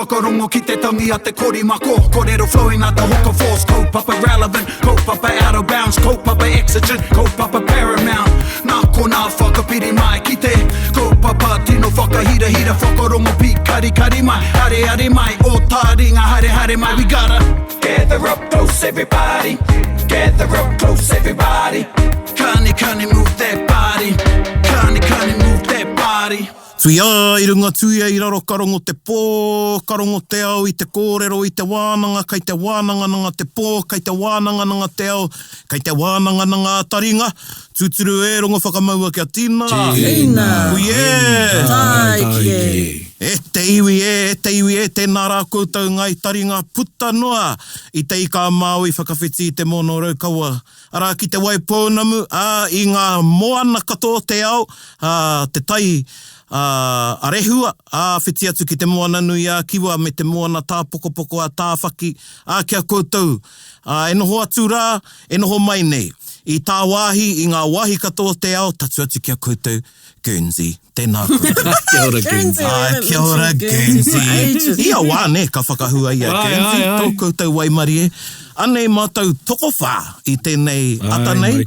Whakarongo ki te tangi a te korimako Korero flowing like the hook of force Kaupapa relevant, kaupapa out of bounds Kaupapa exigent, kaupapa paramount Nā konā whakapiri mai ki te Kaupapa tino whakahirahira Whakarongo pīkarikari mai Areare mai, o tāringa haere haere mai We gotta gather up close everybody Gather up close everybody Kani kani move that body Kani kani move that body Tuia i runga, tuia i raro, ka rongo te pō, ka rongo te ao i te kōrero, i te wānanga, kei te wānangananga te pō, kei te wānangananga te ao, kei te wānangananga a taringa, tūturu e rongo whakamaua kia tina. Tina. Hui e! Tāiki e. E te iwi e, e te iwi e, tēnā rā koutou ngāi taringa puta noa i Te Ika-a-Māui whakawhiti i te moana o Raukawa, arā, ki Te Waipounamu, ā, i ngā moana katoa o te ao, ā, te tai, ā, a Rehua, ā, whiti atu ki Te Moana-nui-ā-Kiwa me Te Moana Tāpokopoko a Tāwhaki, ā, ki a koutou, ā, e noho atu rā, e noho mai nei, i tāwāhi, i ngā wāhi katoa o te ao, tatū atu ki a koutou, Guernsey. Tēnā koutou. Kia ora Guernsey. Āe, kia ora Guernsey. Ia wā, nē, ka whakahua i a Guernsey, tō koutou waimarie. Anei mātou tokowhā i tēnei ata nei,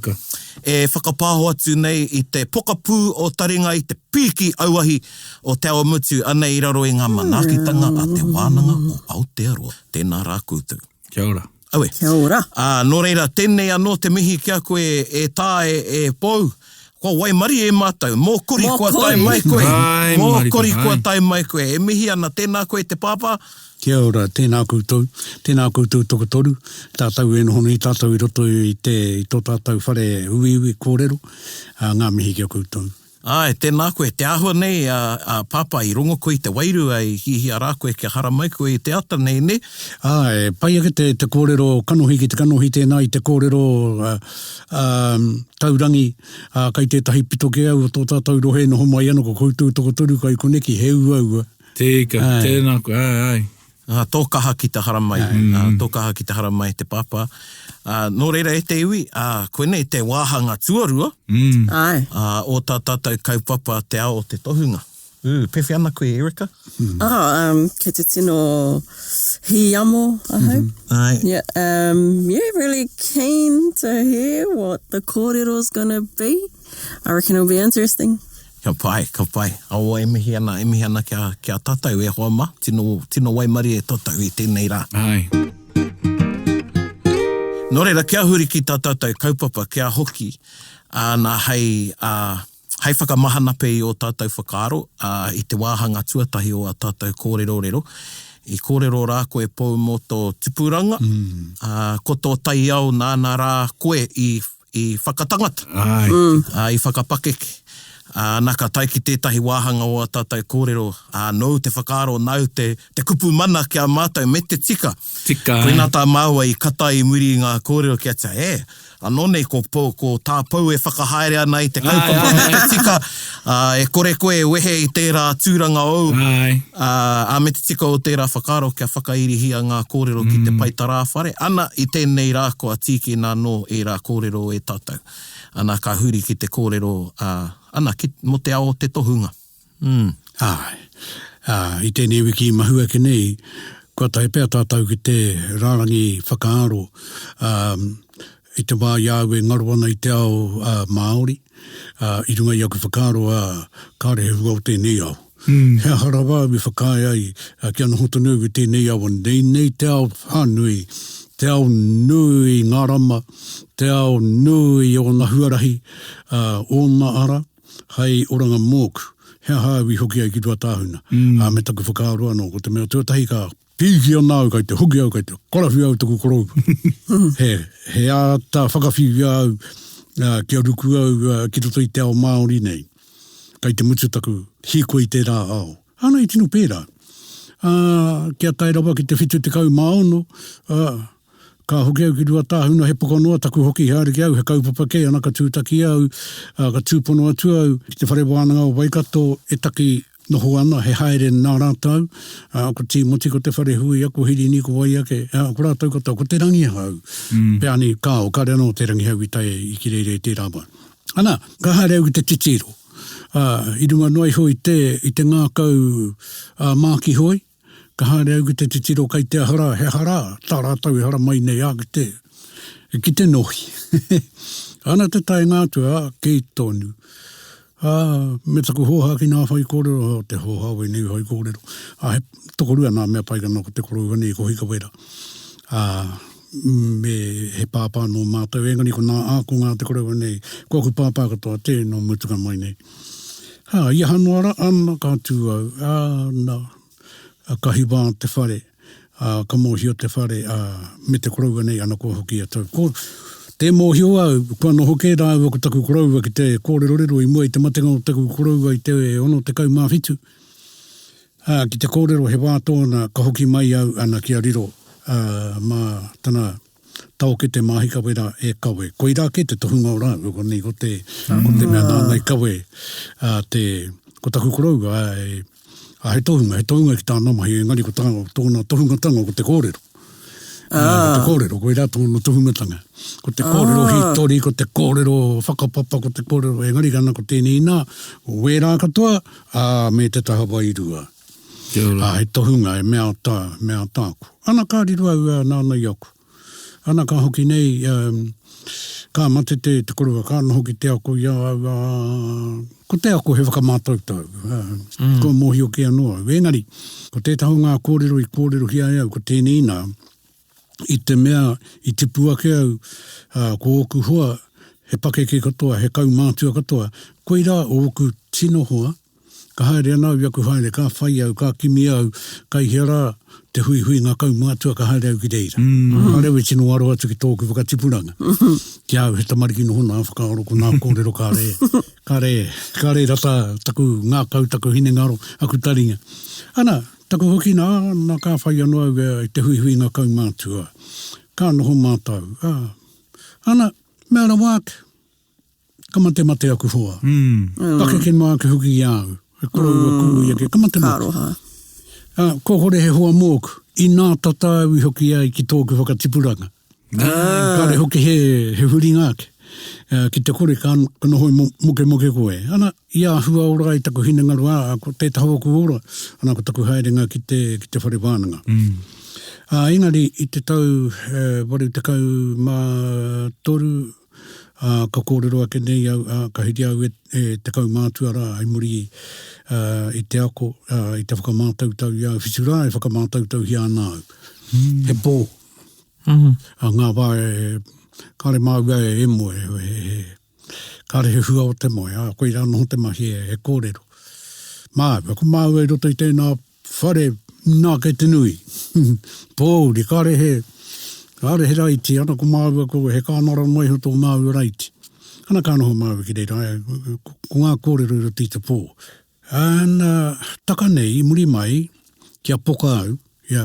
e whakapāho atu nei i te pokapū o Taringa i te pīki auahi o Te Awamutu, anei i raro i ngā manaakitanga a Te Wānanga o Aotearoa. Tēnā rā koutou. Kia ora. Aue. Kia ora. Ā, nō reira, tēnei anō te mihi ki a koe e Tā, e, e Pou. Kua waimarie mātou. Mōkori kua tae mai koe. Mōkori kua tae mai koe. E mihi ana, tēnā koe te pāpā. Kia ora, tēnā koutou. Tēnā koutou tokotoru. Tātou e noho nei tātou i roto i te, i tō tātou whare uiui kōrero. Ā, ngā mihi ki a koutou. Āe, tēnā koe. Te āhua nei, a, a Pāpā, i rongo koe i te wairua i hiahia rā koe kia haramai koe i te ata nei, nē? Āe, pai ake te, te kōrero kanohi ki te kanohi tēnā i te kōrero, ā, ā, taurangi, ā, kai tētahi pito kē au o tō tātou rohe e noho mai ana ko koutou tokotoru kai koneki, he uaua. Tika, Āe. tēnā koe, āe, āe. Ā, tō kaha ki te haramai, ā, tō kaha ki te haramai te pāpā. Ā, nō reira e te iwi, ā, koinei te wāhanga tuarua, Āe. ā, o tā tātou kaupapa Te Ao o te Tohunga. Ū, pēwhea ana koe, Erica? Oh, um, kei te tino hīamo ahau. Āe. Yeah, um, yeah, really keen to hear what the kōrero's gonna be. I reckon it'll be interesting. Ka pai, ka pai. Aua e mihi ana, e mihi ana ki a, ki a tatou e hoa ma. Tino, tino waimarie tatou i tenei ra. Ae. No reira, kia huri ki ta tatou kaupapa, kia hoki, a, na hei, a, hei whakamahanape i o tatou whakaaro, a, i te wāhanga tuatahi o a tatou kōrerorero. I kōrero rā koe Pou mō tō tupuranga, a, ko tō taiao nāna rā koe i i whakatangata, ā, i whakapakeke. Ā, nā, ka tae ki tētahi wāhanga o ā tātou kōrero, ā, nōu te whakaaro, nāu te, te kupu mana ki a mātou, me te tika. Tika. Koinā tā māua i kata i muri i ngā kōrero kia tia, e, anō nei ko, ko, ko tā Pou e whakahaere ana i te kaupapa me te tika, ā, e kore koe e wehe i tērā tūranga ōu, ā, ā, me te tika o tērā whakaaro kia whakairihia ngā kōrero ki te pae tarāwhare, ana, i tēnei rā kua tīkina anō ērā kōrero e tātou. Ana, ka huri ki te kōrero, ā, ana, ki, mō te ao o te tohunga. Mm. Āe. Ā, i tēnei wiki i mahue ake nei, kua tae pea tātou ki te rārangi whakaaro, ā, i te wā i a au e ngaro ana i te ao Māori, ā, i runga i aku whakaaro, ā, kāore he hua o tēnei ao. He aha rawa au i whakaae ai kia noho tonu au i tēnei ao, nei nei te ao whānui, te ao nui ngā rama, te ao nui ōna huarahi, ā, ōna ara, hei oranga mōku. He aha au i hoki ai ki Ruatāhuna? Ā, me taku whakaaro anō, ko te mea tuatahi ka Pīki ana au, kei te hoki au, kei te karawhiu au taku koroua. He, he āta whakawhiu i a au, kia ruku au ki roto i te ao Māori nei. Kei te mutu taku hīkoi i tērā ao. Āna i tino pērā. Ā, kia tae rawa ki te 76, ā, ka hoki au ki Ruatāhuna, he pokanoa taku hoki haere ki au, he kaupapa kē, ana ka tūtaki au, ā, ka tūpono atu au ki te Whare Wānanga o Waikato e taki Noho ana, he haere nā rātou, ā, ko Tīmoti, ko Te Wharehuia, ko Hirini, ko wai ake, ā, ko rātou katoa, ko Te Rangihau, Peani, kāo, kāre anō Te Rangihau i tae i ki reira i tērā wā. Ana, ka haere au ki te titiro, ā, i runga noa iho i te, i te ngākau, ā, mākihoi. Ka haere au ki te titiro kei te aha rā, he aha rā tā rātou e haramai nei ā ki te, ki te nohi. Ana te taenga atu, ā, kī tonu. Ā, me taku hōhā ki nā whaikōrero, ā, te hōhā wēnei whaikōrero. Ā, he tokorua nā mea pai kana ko te koroua nei ko Hikawera. Ā, me he pāpā nō mātou, engari ko nā ākonga a te koroua nei, ko aku pāpā katoa, tēnō mutunga mai nei. Ā, i aha noa rā, ana ka tū au, ā, na, ka hiwa te whare, ā, ka mōhio te whare, ā, me te koroua nei, ana kua hoki a tau. Ko, tē mōhio au, kua noho kē rāua ko taku koroua ki te kōrerorero i mua i te matenga o taku koroua i te 67. Ā, ki te kōrero he wā tōna ka hoki mai au ana kia riro, ā, mā tana taokete mā Hikawera e kawe. Koirā kē te tohunga o rāua, ko nei, ko te, ko te mea nāna i kawe, ā, te, ko taku koroua, ā, e, ā, he tohunga, he tohunga ki tāna mahi, engari ko tā, tōna tohungatanga ko te kōrero. Ā, ko te kōrero, koirā tōna tohungatanga. Ko te kōrero hītori, ko te kōrero whakapapa, ko te kōrero, engari ana ko tēnei nā, wērā katoa, ā, me te taha wairua. Kia ora. Ā, he tohunga, he mea tā, mea tāku. Ana ka riro au, ā, nāna i ako. Ana ka hoki nei, ā, ka mate te, te koroua, ka noho ki te ako i a au, ā, ko te ako he whakamātautau, ā, kua mōhio kē anō au. Engari, ko tētahi o ngā kōrero i kōrerohia e au, ko tēnei nā, i te mea i tipu ake au, ā, ko ōku hoa, he pakeke katoa, he kaumātua katoa, koirā ōku tino hoa, Ka haere ana au i aku haere, ka whai au, ka kimi au, kai hea rā te huihuinga kaumātua ka haere au ki reira. Kāre au e tino aro atu ki tōku whakatipuranga. Ki a au he tamariki noho nā whakaaro ko nā kōrero kāre, kāre, kāre rata taku ngākau, taku hinengaro, aku taringa. Ana, taku hoki nā, nā ka whai anō au i te huihuinga kaumātua. Ka noho mātou, ā, ana, mea rawa ake. Ka matemate aku hoa. Pakeke noa ake hoki i a au. He koroua kūi ake, ka matemate. Ka aroha. Ā, kua kore he hoa mōku, inā tata au i hoki ai ki tōku whakatipuranga. Kāre hoki he, he huringa ake. Ā, ki te kore ka, ka noho mokemoke koe. Ana, i āhua ora ai taku hinengaro, ā, ko tētahi o aku ora, ana ko taku haerenga ki te, ki te whare wānanga. Ā, engari i te tau 83, Ā, ka kōrero ake nei au, ā, ka huri au e, e te kaumātua rā i muri ā, i te ako, ā, i te whakamātautau i a au. Whitu rā e whakamātautauhia ana au. He pō. Ā, ngā wā e, kāre māua e, e moe, he, he, kāre he hua o te moe, ā, koirā noho te mahi e, e kōrero. Māua, ko māua i roto i tēnā Whare, nā kei te nui. Pōuri, kāre he, kāre he raiti, ana ko māua ko he kānara noa iho tō māua raiti. Ana ka noho māua ki reira, ko, ko ngā kōrero i roto i te pō. Ana, taka nei, i muri mai, kia poka au, ia,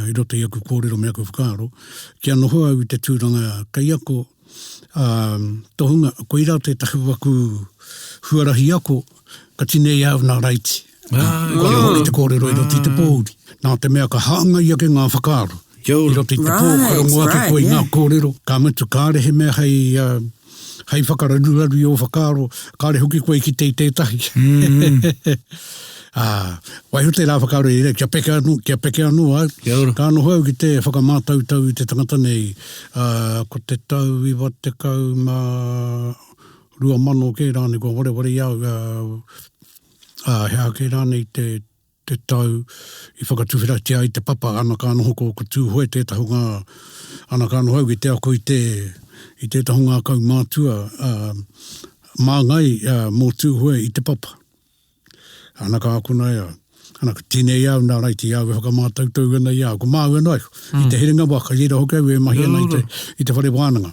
i roto i aku kōrero me aku whakaaro, kia noho au i te tūranga kaiako, ā, tohunga, koirā tētahi o aku huarahi ako, ka tinei au nā raiti. Kua noho ki te kōrero i roto i te pōuri. Nā te mea ka hāngai ake ngā whakaaro i roto i te pō, ka rongo ake koe i ngā kōrero, ka mutu kāre he mea hei, hei whakararuraru i ō whakaaro, kāre hoki koe i kite i tētahi. Ā, waiho tērā whakaaro i reira, kia peke anō, kia peke anō au. Ka noho au ki te whakamātautau i te tangata nei, ā, ko te tau 90 2000 kē rānei, kua wareware i a au, ā, ā, he aha kē rānei te, te tau i whakatuwheratia ai te papa, ana ka noho ko, ko Tūhoe tētahi o ngā, ana ka noho au ki te ako i te, i tētahi o ngā kaumātua, ā, māngai, ā, mō Tūhoe i te papa. Ana ka akona e au. Ana ka tinei au nā raiti i au e whakamātautau ana i a au. Ko māua noa iho. I te herenga waka, i reira hoki au e mahi ana i te, i te whare wānanga.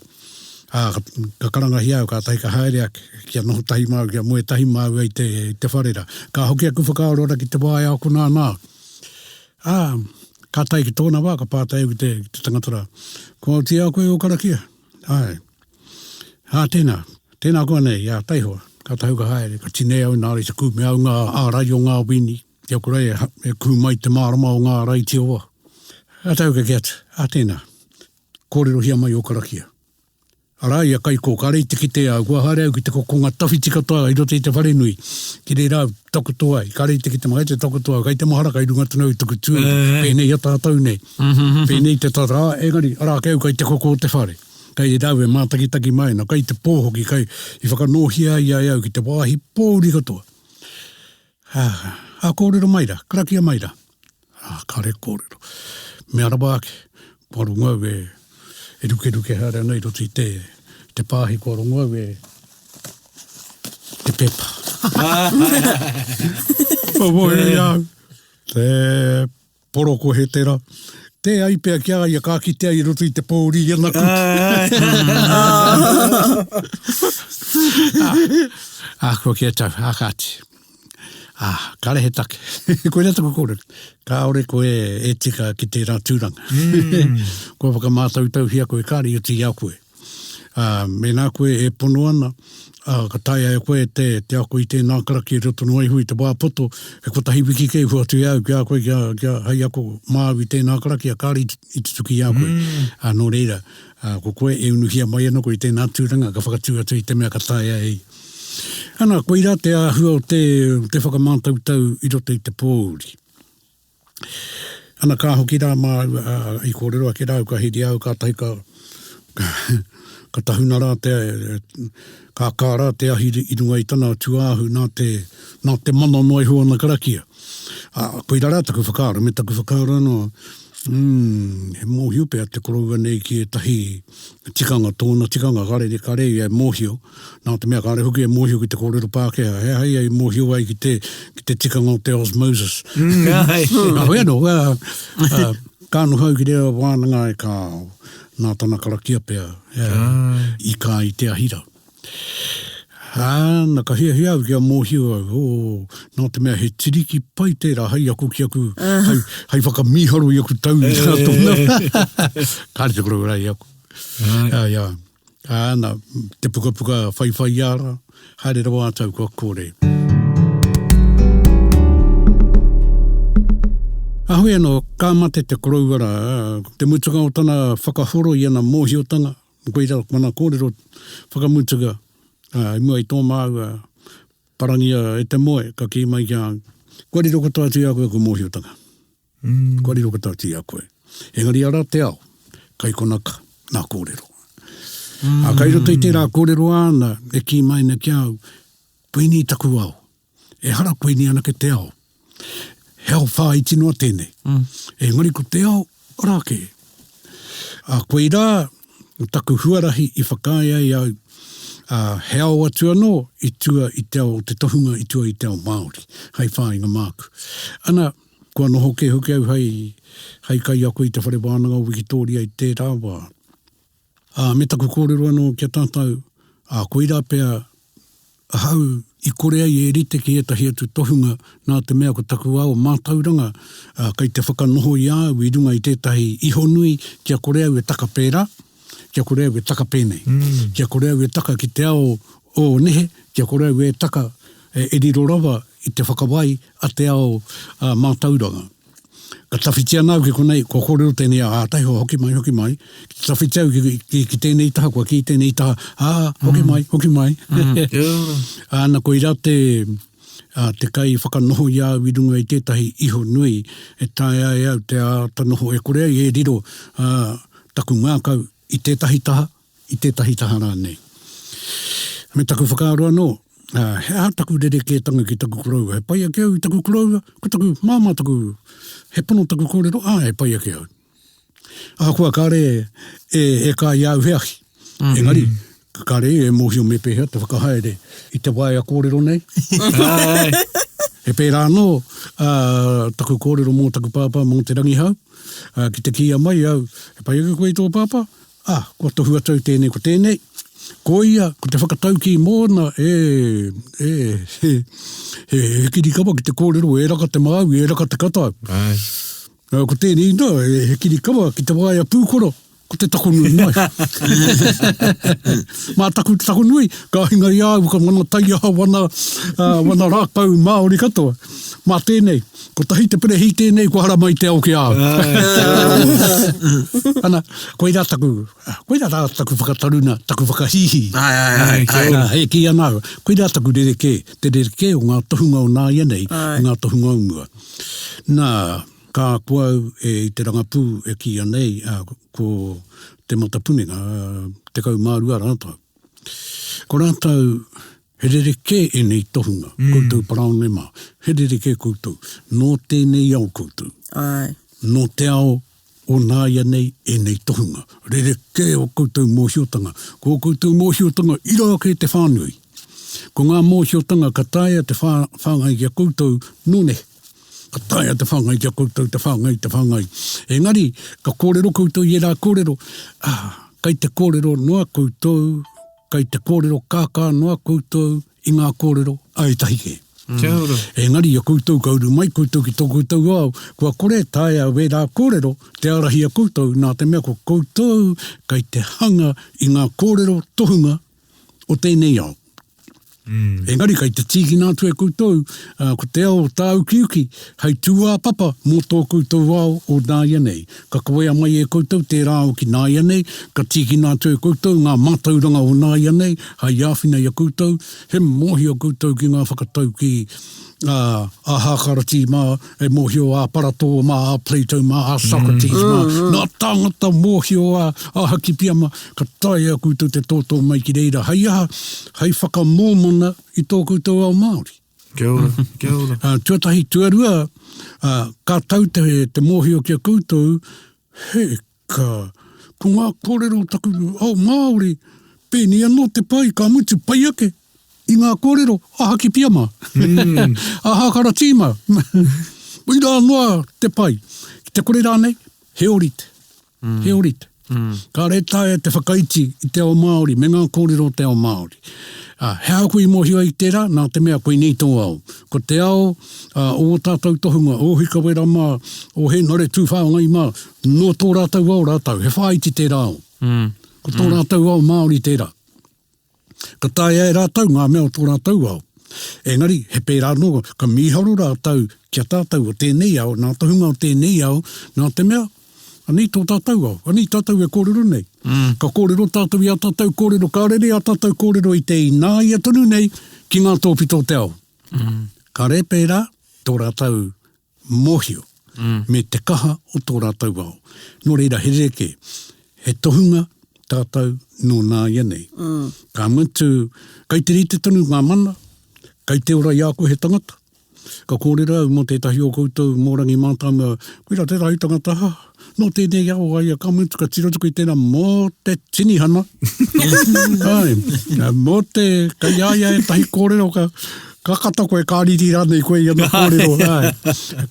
Ā, ka, ka karangahia au, kātahi ka haere ake, kia noho tahi māua, kia moe tahi māua i te, i te whare rā. Ka hoki aku whakaaro ra ki te wā e akona ana au. Ā, ka tae ki tōna wā, ka pātai au ki te, ki te tangata rā, Kua oti i a koe ō karakia? Āe. Ā, tēnā. Tēnā koa nei, ā, taihoa. Ka tahu ka haere, ka tinei au nā reira kūmea au ngā ārai o ngā wini. Kia kore e, e kū mai te mārama o ngā ārai tio waho. Ka tahu ka kī atu, ā, tēnā. Kōrerohia mai ō karakia. Arā ia kaikō, kāre i te kite au, kua haere au ki te kokonga tawhiti katoa i roto i te wharenui, ki reira au takoto ai, kāre i te kite mai, te takoto au, kai te mahara kai runga tonu au i taku tūru, pēnei i a tātou nei, pēnei te tata, ā, engari, arā kē au kai te koko o te whare, kai reira au e mātakitaki mai ana, kai te pō hoki, kai i whakanōhia ai e au ki te wāhi pōuri katoa. Ā, ā, kōrero mai rā, karakia mai rā. Ā, kāre kōrero. Mea rawa ake, kua rongo au e, e rukeruke haere ana i roto i te, te pāhi, kua rongo au e, te pepa. Kua mōhio i a au. Te poroko he tera. Tē ai pea ki a ia ka kitea i roto i te pōuri i ana kupu. Ā, kua kī atu au, ā kāti. Ā, kāre he take. Koirā taku kōrero. Kāore koe e tika ki tērā tūranga. Kua whakamātautauhia koe, kāre i oti i a koe. Ā, mēnā koe e pono ana, ā, ka taea e koe te, te ako i tēnā karakia i roto noa iho i te wā poto, he kotahi wiki kē hoatu i a au ki a koe kia, kia hei ako māu i tēnā karakia, kāre i, i tutuki i a koe. Ā, nō reira, ā, ko koe e unuhia mai ana koe i tēnā tūranga, ka whakatū atu i te mea ka taea e ia. Ana, koirā te āhua o te, te whakamātautau i roto i te pōuri. Ana, ka hoki rā māua, ā, i kōrero ake rā au, ka hiri au, kātahi ka, ka, ka tahuna rā te, ka kā rā te ahi i runga i tana tūāhu nā te, nā te mana noa iho ana karakia. Ā, koirā rā taku whakaaro, me taku whakaaro anō, umm, he mōhio pea te koroua nei ki ētahi tikanga, tōna tikanga, kāre, kāre ia e mōhio, nā te mea kāre hoki e mōhio ki te kōrero Pākehā, he aha ia i mōhio ai ki te, ki te tikanga o te osmosis. Mm, ai. Nā, hoi anō, ā, ā, ka noho au ki reira wānanga ai, ka, nā tana karakia pea, ā, i kā i te ahi rā. Ā, na, ka hiahia au kia mōhio au, ō, nā te mea he tiriki pai tērā hei ako ki aku, hei, hei whakamīharo i aku tau i rā tōna. Kāre te koroua rā i aku. Ā, ia. Ā, na, te pukapuka whaiwhai ara, haere rawa atu au kua kore. Ā, hoi anō, ka mate te koroua rā, te mutunga o tana whakahoro i ana mōhiotanga, Koirā mana kōrero whakamutunga, ā, i mua i tō māua parangia e te moe, ka kī mai ki a au, Kua riro katoa atu i a koe aku mōhiotanga. Kua riro katoa atu i a koe. Engari arā te ao, kai konaka nā kōrero. Ā, kai roto i tērā kōrero āna e kī mai ana ki a au, Koinei taku ao. Ehara koinei anake te ao. He ao whāiti noa tēnei. Engari ko te ao, arā kē. Ā, koirā taku huarahi i whakaae ai au, ā, he ao atu anō i tua i te ao o te tohunga, i tua i te ao Māori, hai whāinga māku. Ana, kua noho kē hoki au hai, hai kaiako i te Whare Wānanga o Wikitōria i tērā wā. Ā, me taku kōrero anō ki a tātou, ā, koirā pea ahau i kore ai e rite ki ētahi atu tohunga, nā te mea ko taku ao mātauranga, ā, kei te whakanoho i a au i runga i tētahi ihonui kia kore au e taka pērā, kia kore au e taka pēnei, kia kore au e taka ki te ao o nehe, kia kore au e taka, e riro rawa i te whakawai a te ao mātauranga. Ka tawhiti ana au ki konei, kua kōrero tēnei, ā, taihoa, hoki mai, hoki mai. Ki te tawhiti au ki, ki, ki tēnei taha, kua kī tēnei taha, ā, hoki mai, hoki mai. Āna, koirā te, ā, te kai whakanoho i a au i runga i tētahi iho nui e taea e au te āta noho e kore ai e riro, ā, taku ngākau i tētahi taha, i tētahi taha rānei. Me taku whakaaro anō, he aha taku rerekētanga ki taku koroua? He pai ake au i taku koroua? Ko taku māmā taku, he pono taku kōrero, āe, he pai ake au. Ahakoa kāre e, e kā i a au he ahi. Engari, kāre e mōhio me pēhea te whakahaere i te waea kōrero nei. He pērā anō taku kōrero mō taku pāpā, mō Te Rangihau, ki te kīia mai au, he pai ake koe i tō pāpā? Ā, kua tohu atu au tēnei ko tēnei, ko ia, ko te whakataukī mōna, e, e, he, he, he kirikawa ki te kōrero, e raka te māui, e raka te katau. Āe. Ko tēnei nā, he kirikawa ki te waea pūkoro. Ko te takonui mai. Mā taku takonui, ka hinga i a au ka wana taiaha, wana, uh, wana rākau Māori katoa. Mā tēnei, kotahi te perehi tēnei kua haramai te ao ki a au. Ana, koirā taku, koirā rā taku whakataruna, taku whakahīhī. Ai, ai, ai, ai. Nā, e kī ana au, koirā taku rerekē, te rerekē o ngā tohunga o nāianei, i ngā tohunga o mua. Nā, Ka ako au e i te rangapū e kīia nei ko Te Matapunenga, 12 rātou. Ko rātou, he rerekē ēnei tohunga, koutou Paraone mā, he rerekē koutou, nō tēnei ao koutou. Āe. Nō te ao o nāianei ēnei tohunga. Rerekē ō koutou mōhiotanga. Ko ō koutou mōhiotanga ira ake te whānui. Ko ngā mōhiotanga ka taea te whāngai ki a koutou nō nehe. Ka taea te whāngai ki a koutou, te whāngai, te whāngai. Engari, ka kōrero koutou i ērā kōrero, ā, kei te kōrero noa koutou, kei te kōrero kākā noa koutou i ngā kōrero a ētahi kē. Kia ora. Engari, i a koutou ka uru mai koutou ki tō koutou ao, kua kore e taea wērā kōrero te ārahi a koutou, nā te mea ko koutou kei te hanga i ngā kōrero tohunga o tēnei ao. Engari kei te tīkina atu e koutou, ko te ao tāukiuki hei tūāpapa mō tō koutou ao o nāianei. Ka kawea mai e koutou tērā ao ki nāianei, ka tīkina atu e koutou ngā mātauranga o nāianei hei āwhina i a koutou, he mōhio koutou ki ngā whakataukī a Hākaratī mā, e mōhio a Paratō mā, a Plato mā, a Socrates mā, ngā tāngata mōhio a Hakipia mā, ka taea koutou te tōtō mai ki reira hei aha, hei whakamōmona i tō koutou ao Māori. Kia ora, kia ora. Tuatahi, tuarua, ka tau te mōhio ki a koutou, he Ka, ko ngā kōrero o taku ao Māori, pēnei anō te pai, ka mutu pai ake i ngā kōrero a Hakipia mā, a Hākaratī mā. Oirā noa te pai. Ki te kore rānei, he ōrite. He ōrite. Kāre e taea te whakaiti i te ao Māori me ngā kōrero o te ao Māori. Ā, he aha koe i mōhio ai i tērā? Nā te mea koinei tō ao. Ko te ao o ō tātou tohunga, o Hikawera mā, o Hēnare Tūwhāngai mā, Nō tō rātou ao rātou, he whāiti tērā ao. Ko tō rātou ao Māori tērā. Ka taea e rātou ngā mea o tō rātou ao. Engari, he pērā anō, ka mīharo rātou ki a tātou o tēnei ao, nā tohunga o tēnei ao, nā te mea, anei tō tātou ao, anei tātou e kōrero nei. Ka kōrero tātou i ā tātou kōrero, ka rere ā tātou kōrero i te ināia tonu nei ki ngā tōpito o te ao. Ka rere pērā tō rātou mōhio me te kaha o tō rātou ao. Nō reira, he rerekē. He tohunga tātou nō nāianei. Ka mutu, kei te rite tonu ngā mana, kei te ora i a koe he tangata. Ka kōrero au mō tētahi o koutou, mō Rangi Mātāmua, koirā tētahi tangata, ha, nō tēnei ao a ia, ka mutu, ka tiro atu koe i tēnā mō te tinihana. Āe, mō te, kei a ia ētahi kōrero ka, Ka kata koe, ka riri rānei koe i ana kōrero, āe.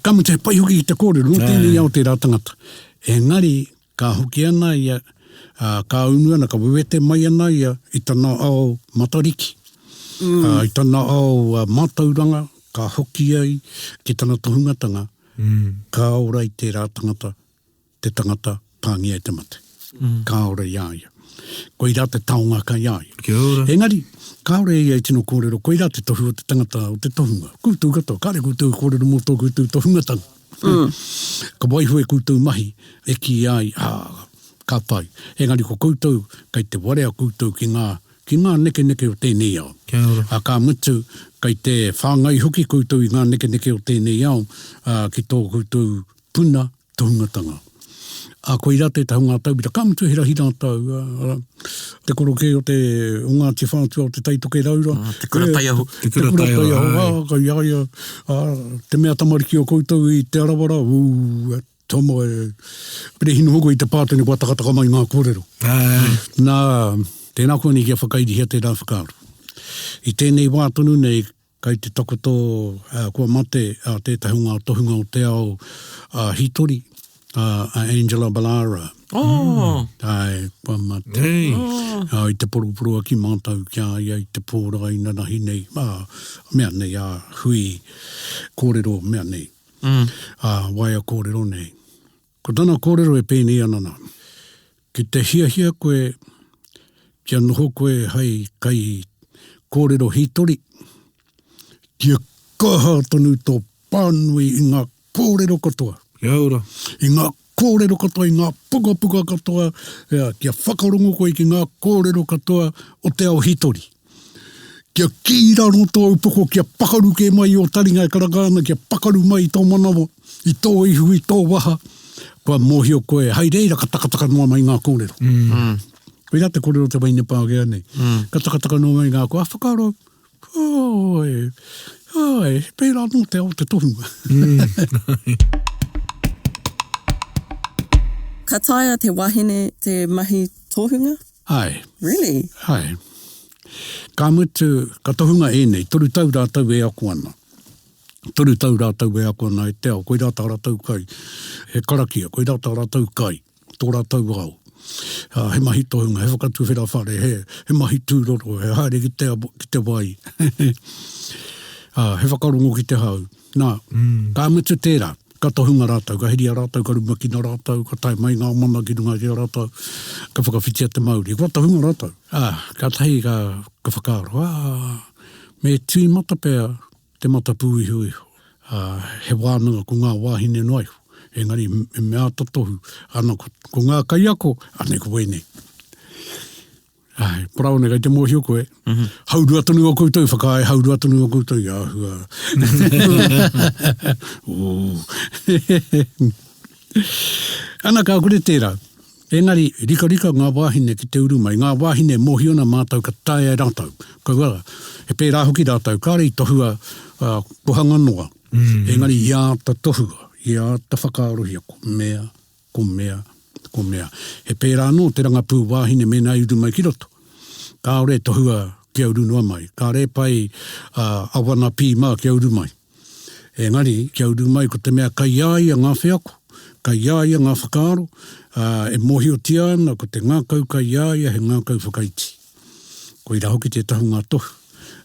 Ka mutu, he pai hoki ki te kōrero, nō tēnei ao tērā tangata. Engari, ka hoki ana ia, ā, ka unu ana, ka wewete mai ana ia i tana ao Matariki, ā, i tana ao mātauranga, ka hoki ai ki tana tohungatanga, ka ora i tērā tangata te tangata pāngia e te mate. Kāore i a ia. Koirā te taonga kai a ia. Kia ora. Engari, kāore ia i tino kōrero, koirā te tohu o te tangata, o te tohunga. Koutou katoa, kāre koutou i kōrero mō tō koutou tohungatanga. Ka waiho e koutou mahi e kīia ai, ā, ka pai. Engari ko koutou, kei te warea koutou ki ngā, ki ngā nekeneke o tēnei ao. Kia ora. Ā, ka mutu, kei te whāngai hoki koutou i ngā nekeneke o tēnei ao, ā, ki tō koutou puna tohungatanga. Ā, koirā tētahi o ngā tauira, ka mutu he rahi rātou, ā, te korokē o te, o Ngāti Whātua o Te Tai Tokerau rā. Te Kura Taiaho. Te Kura Taiaho, ā, kei a ia, ā, te mea tamariki o koutou i Te Arawa rā, ū, e tomo e, Perehinu hoki i te pātene kua takataka mai ngā kōrero. Nā, tēnā koe nei kia whakairihia tērā whakaaro. I tēnei wā tonu nei, Kei te takoto, kua mate tētahi o ngā tohunga o te ao hītori, a Angela Ballara. Oh! Āe, kua mate. Hey. I te poroporoaki mātou ki a ia i te pō rā inanahi nei, ā, mea nei, ā, hui kōrero mea nei, ā, waea kōrero nei. Ko tana kōrero e pēnei ana nā. Ki te hiahia koe kia noho koe hai kai kōrero hītori, kia kaha tonu tō pānui i ngā kōrero katoa. Kia ora. I ngā kōrero katoa, i ngā pukapuka katoa, ea, kia whakarongo koe ki ngā kōrero katoa o te ao hītori. Kia kī raro tō upoko, kia pakaru kē mai ō taringa e karanga ana, kia pakaru mai i tō manawa, i tō ihu, i tō waha, kua mōhio koe, hai reira ka takataka noa mai ngā kōrero. Mm. Koirā te kōrero o te wahine Pākehā nei. Mm. Ka takataka noa mai ngā kōrero, a whakaaro, oi, oi, he pērā anō te ao te tohunga. Mm. Ka taea te wahine te mahi tohunga? Āe. Really? Āe. Ka mutu, ka tohunga ēnei, 3 tau rātou e ako ana. 3 tau rātou e ako ana i te ao, koirā tā rātou kai. He karakia, koirā tā rātou kai, tō rātou ao. Ā, he mahi tohunga, he whakatuwhera whare, he, he mahi tūroro, he haere ki te, ki te wai. Ā, he whakarongo ki te hau. Nā, ka mutu tērā. Ka tohunga rātou, ka heria rātou, ka rumakina rātou, ka tae mai ngā mana ki runga ki a rātou, ka whakawhitia te mauri. Kua tohunga rātou. Ā, kātahi ka, ka whakaaro, ā, me tīmata pea te matapūihuihu. Ā, he wānanga ko ngā wāhine noa iho, engari he mea āta tohu, ana, ko, ko ngā kaiako, anei ko wēnei. Āe, Paraone, kei te mōhio koe. Mm -hmm. Haurua tonu o koutou, whakaae haurua tonu o koutou, i āhua. Ana, ka kore tērā. Engari, rikarika ngā wāhine ki te uru mai, ngā wāhine mōhio ana mātou ka taea e rātou. Kaua, he pērā hoki rātou, kāre i tohua uh, kohanga noa. Mm -hmm. Engari, i āta tohua, i āta whakaarohia, ko mea, ko mea, ko mea. He pērā anō te rangapū wāhine mēnā i uru mai ki roto. Kāore e tohua kia uru noa mai. Kāre e pai a wana pī mā kia uru mai. Engari, kia uru mai ko te mea kai a ia ngā wheako, kai a ia ngā whakaaro, ā, e mōhiotia ana ko te ngākau kai a ia he ngākau whakaiti. Koirā hoki tētahi o ngā tohu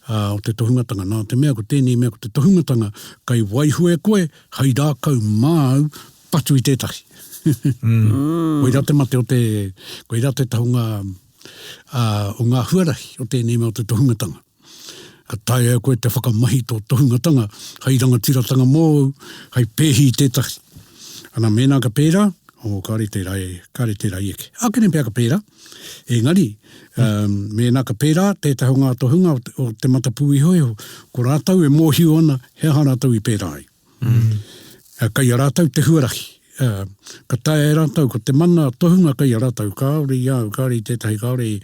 o te tohungatanga. Nā te mea ko tēnei mea ko te tohungatanga kai waiho e koe hai rākau māu patu i tētahi. Mm. Koirā te mate o te, koirā te tahunga o ngā huarahi o tēnei mea o te tohungatanga. Ka taea e koe te whakamahi tō tohungatanga hei rangatiratanga mōu, hei pēhi i tētahi. Ana, mēnā ka pērā, oh, kāre tērā e, kāre tērā i eke. Ākene pea ka pērā, engari, um, mēnā ka pērā tētahi o ngā tohunga o te, o te matapūihoiho, ko rātou e mōhio ana he aha rātou i pērā ai. Mm. Kei a rātou te huarahi. Ka taea e rātou, ko te mana tohunga kei a rātou, kāore i a au, kāore i tētahi, kāore i,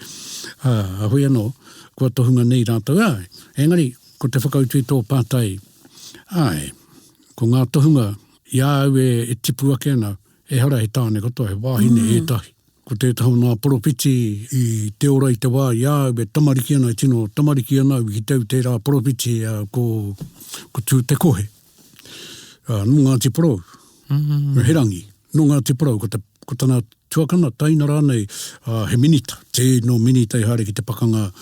ā, hoi anō, kua tohunga nei rātou, āe. Engari, ko te whakautu i tō pātai, āe, ko ngā tohunga i a au e, e tipu ake ana, ehara he tāne katoa, he wāhine mm. ētahi. Ko tētahi o ngā poropiti i te ora i te wā i a au e tamariki ana, e tino tamariki ana au i kite au tērā poropiti ko, ko Tūtekohe. Nō Ngāti Porou, mm -hmm. he rangi, nō Ngāti Porou, ko, te, ko tana tuakana, taina rānei, uh, he minita, tēno minita i haere ki te pakanga,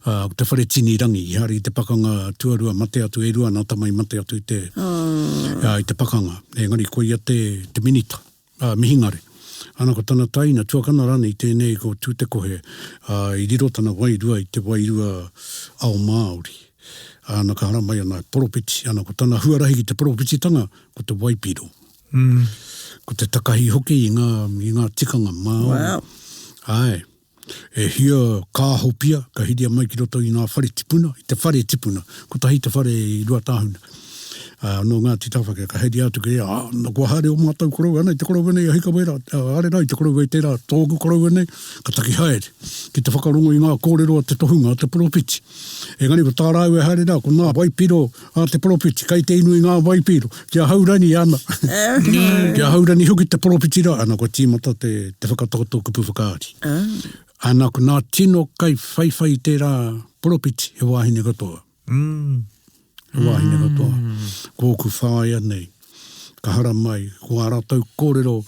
uh, te whare tini rangi, i haere ki te pakanga tuarua mate atu, e rua nā tama i mate atu i te, oh. uh, i te pakanga. Engari ko ia te, te minita. ā, mihingare. Ana ko tana taina, tuakana rānei tēnei ko Tūtekohe, ā, i riro tana wairua i te wairua ao Māori. Ana ka haramai ana poropiti, ana ko tana huarahi ki te poropititanga ko te waipiro. Mm. Ko te takahi hoki i ngā, i ngā tikanga Māori. Wow. Āe. E hia kāhopia ka hiria mai ki roto i ngā whare tipuna, i te whare tipuna, kotahi te whare i Ruatāhuna, ā, nō Ngāti Tāwhaki, ka heria atu ki reira, ā, na, kua haere ō mātou koroua, ana i te koroua nei a Hikawera, ā, haere rā i te koroua i tērā, tōku koroua nei, ka taki haere ki te whakarongo i ngā kōrero a te tohunga, a te poropiti. Engari ko tā rāua e haere rā, ko ngā waipiro a te poropiti, kai te inu i ngā waipiro, kia haurani ana. Kia haurani hoki te poropiti rā, ana kua tīmata te, te whakatakoto kupu whakaari. Ana ko nā tino kai whaiwhai i tērā poropiti, he wāhine katoa. Mm. He wāhine katoa. Ko ōku whāea nei, ka haramai, ko ā rātou kōrero,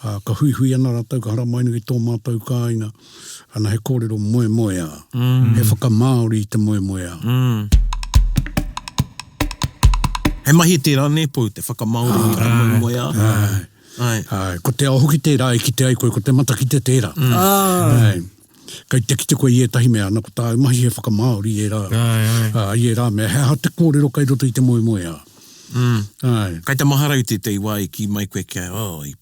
ā, ka huihui ana rātou, ka haramai ana ki tō mātou kāinga, ana he kōrero moemoeā, he whakamāori i te moemoeā. He mahi tērā nē, Pou, te whakamāori i te moemoeā. Āe. Āe. Āe, ko te ao hoki tērā e kite ai koe, ko te matakite tērā. Āe. Kei te kite koe i ētahi mea, ana ko tāu mahi he whakamāori i ērā, i ērā mea. He aha te kōrero kei roto i te moemoeā? Āe. Kei te mahara au tētahi wā i kī mai koe kia, oh, i,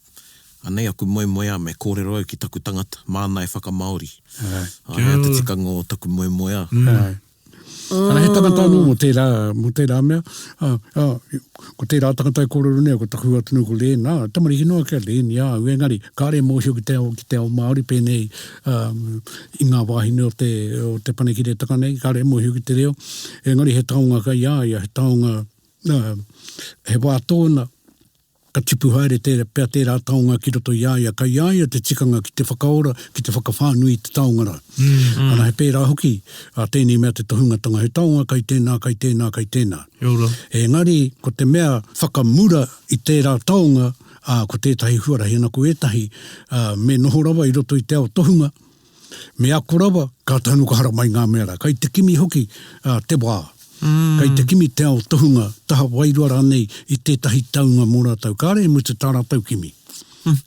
anei aku moemoeā me kōrero au ki taku tangata, māna e whakamāori. Āe. Āe, te tikanga o taku moemoeā. Āe. Ana he tangata anō mō tērā, mō tērā mea, ā, ā, ko tērā tangata e kōrero nei, ko taku atu nei ko Len, ā, tamariki noa ki a Len i a au, engari, kāre e mōhio ki te ao, ki te ao Māori pēnei, ā, i ngā wāhine o te, o te Panekiretanga nei, kāre e mōhio ki te reo, engari he taonga kai a ia, he taonga, ā, he wā tōna, Ka tipu haere tērā, pea tērā taonga ki roto i a ia, kai a ia te tikanga ki te whakaora, ki te whakawhānui i te taonga rā. Ana, he pērā hoki a tēnei mea te tohungatanga, he taonga kai tēnā, kai tēnā, kai tēnā. Engari, ko te mea whakamura i tērā taonga, ā, ko tētahi huarahi, ana, ko ētahi, ā, me noho rawa i roto i te ao tohunga, Me ako rawa, kātahi anō ka haramai ngā mea rā. Kai te kimi hoki te wā. Kai te kimi te ao tohunga, taha wairua rānei i tētahi taunga mō rātou. Kāre e mutu tā rātou kimi.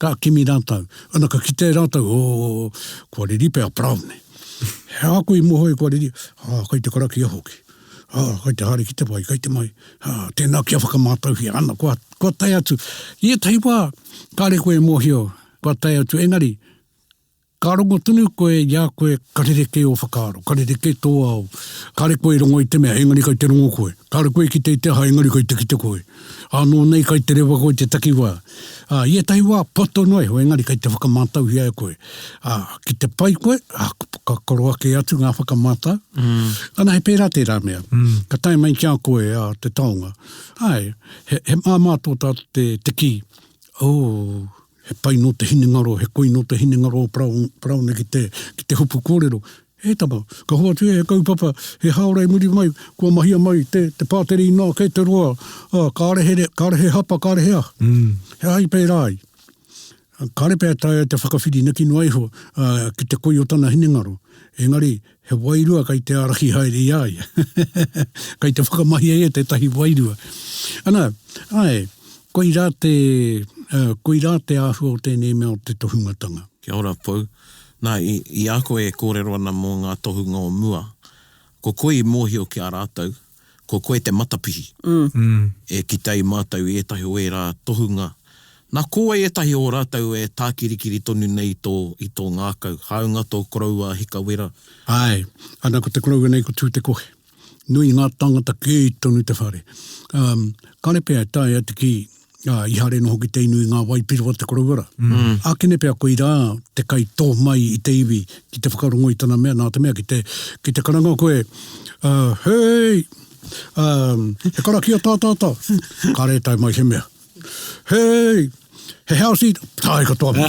Ka kimi rātou. Ana ka kite rātou, oh, kua riri pea a Paraone. He aha koe i moho ai kua riri? Ah, kai te karakia hoki. Ah, kai te haere ki te wai, kai te mai. Ah, tēnā kia whakamātauhia. Ana, kua, kua tae atu. I ētahi wā, kāre koe e mōhio, kua tae atu. Engari, Ka rongo tonu koe i a koe ka rerekē ō whakaaro, ka rerekē tō ao. Kāre koe i rongo i te mea, engari kai te rongo koe. Kāre koe i kite i te aha, engari kai te kite koe. Ānō nei kai te rewa koe i te takiwā. Ā, i ētahi wā, poto noa iho, engari kai te whakamātauhia e koe. Ā, ki te pai koe, ā, ka koro ake atu ngā whakamātau. Ana, he pērā tērā mea. Ka tae mai ki a koe, ā, te taonga. Āe, he, he māmā tō tātou te, te kī, oh, He pai nō te hinengaro, he koi nō te hinengaro o Paraone ki te, ki te hopu kōrero. E tama, ka hoatu e he kaupapa, he hāora i muri mai, kua mahia mai te, te pātere inā kei te roa, ā, kāre he, kāre he hapa, kāre he aha. He aha i pērā ai? Kāre pea e taea te whakawhirinaki noa iho, ā, ki te koi o tana hinengaro. Engari, he wairua kei te ārahi haere i a ia. Kei te whakamahia ia tētahi wairua. Ana, āe, koirā te, koirā te āhua o tēnei mea o te tohungatanga. Kia ora Pou. Nā, i, i a koe e kōrero ana mō ngā tohunga o mua, ko koe i mōhio ki a rātou, ko koe te matapihi. E kite ai mātou i ētahi o ērā tohunga. Nā, ko wai ētahi o rātou e tākirikiri tonu nei i tō, i tō ngākau, hāunga tō koroua a Hikawera? Āe, ana ko te koroua nei ko Tūtekohe. Nui ngā tāngata kē tonu te whare. Um, kāre pea e taea te kī, ā, i haere noho ki te inu i ngā waipiro a te koroua rā. Ākene pea koirā te kai tō mai i te iwi ki te whakarongo i tana mea, nā te mea ki te, ki te karanga koe, ā, hei, ā, he karakia tā tā tā, kāre e tae mai he mea. Hei, he house eat, tae katoa mai.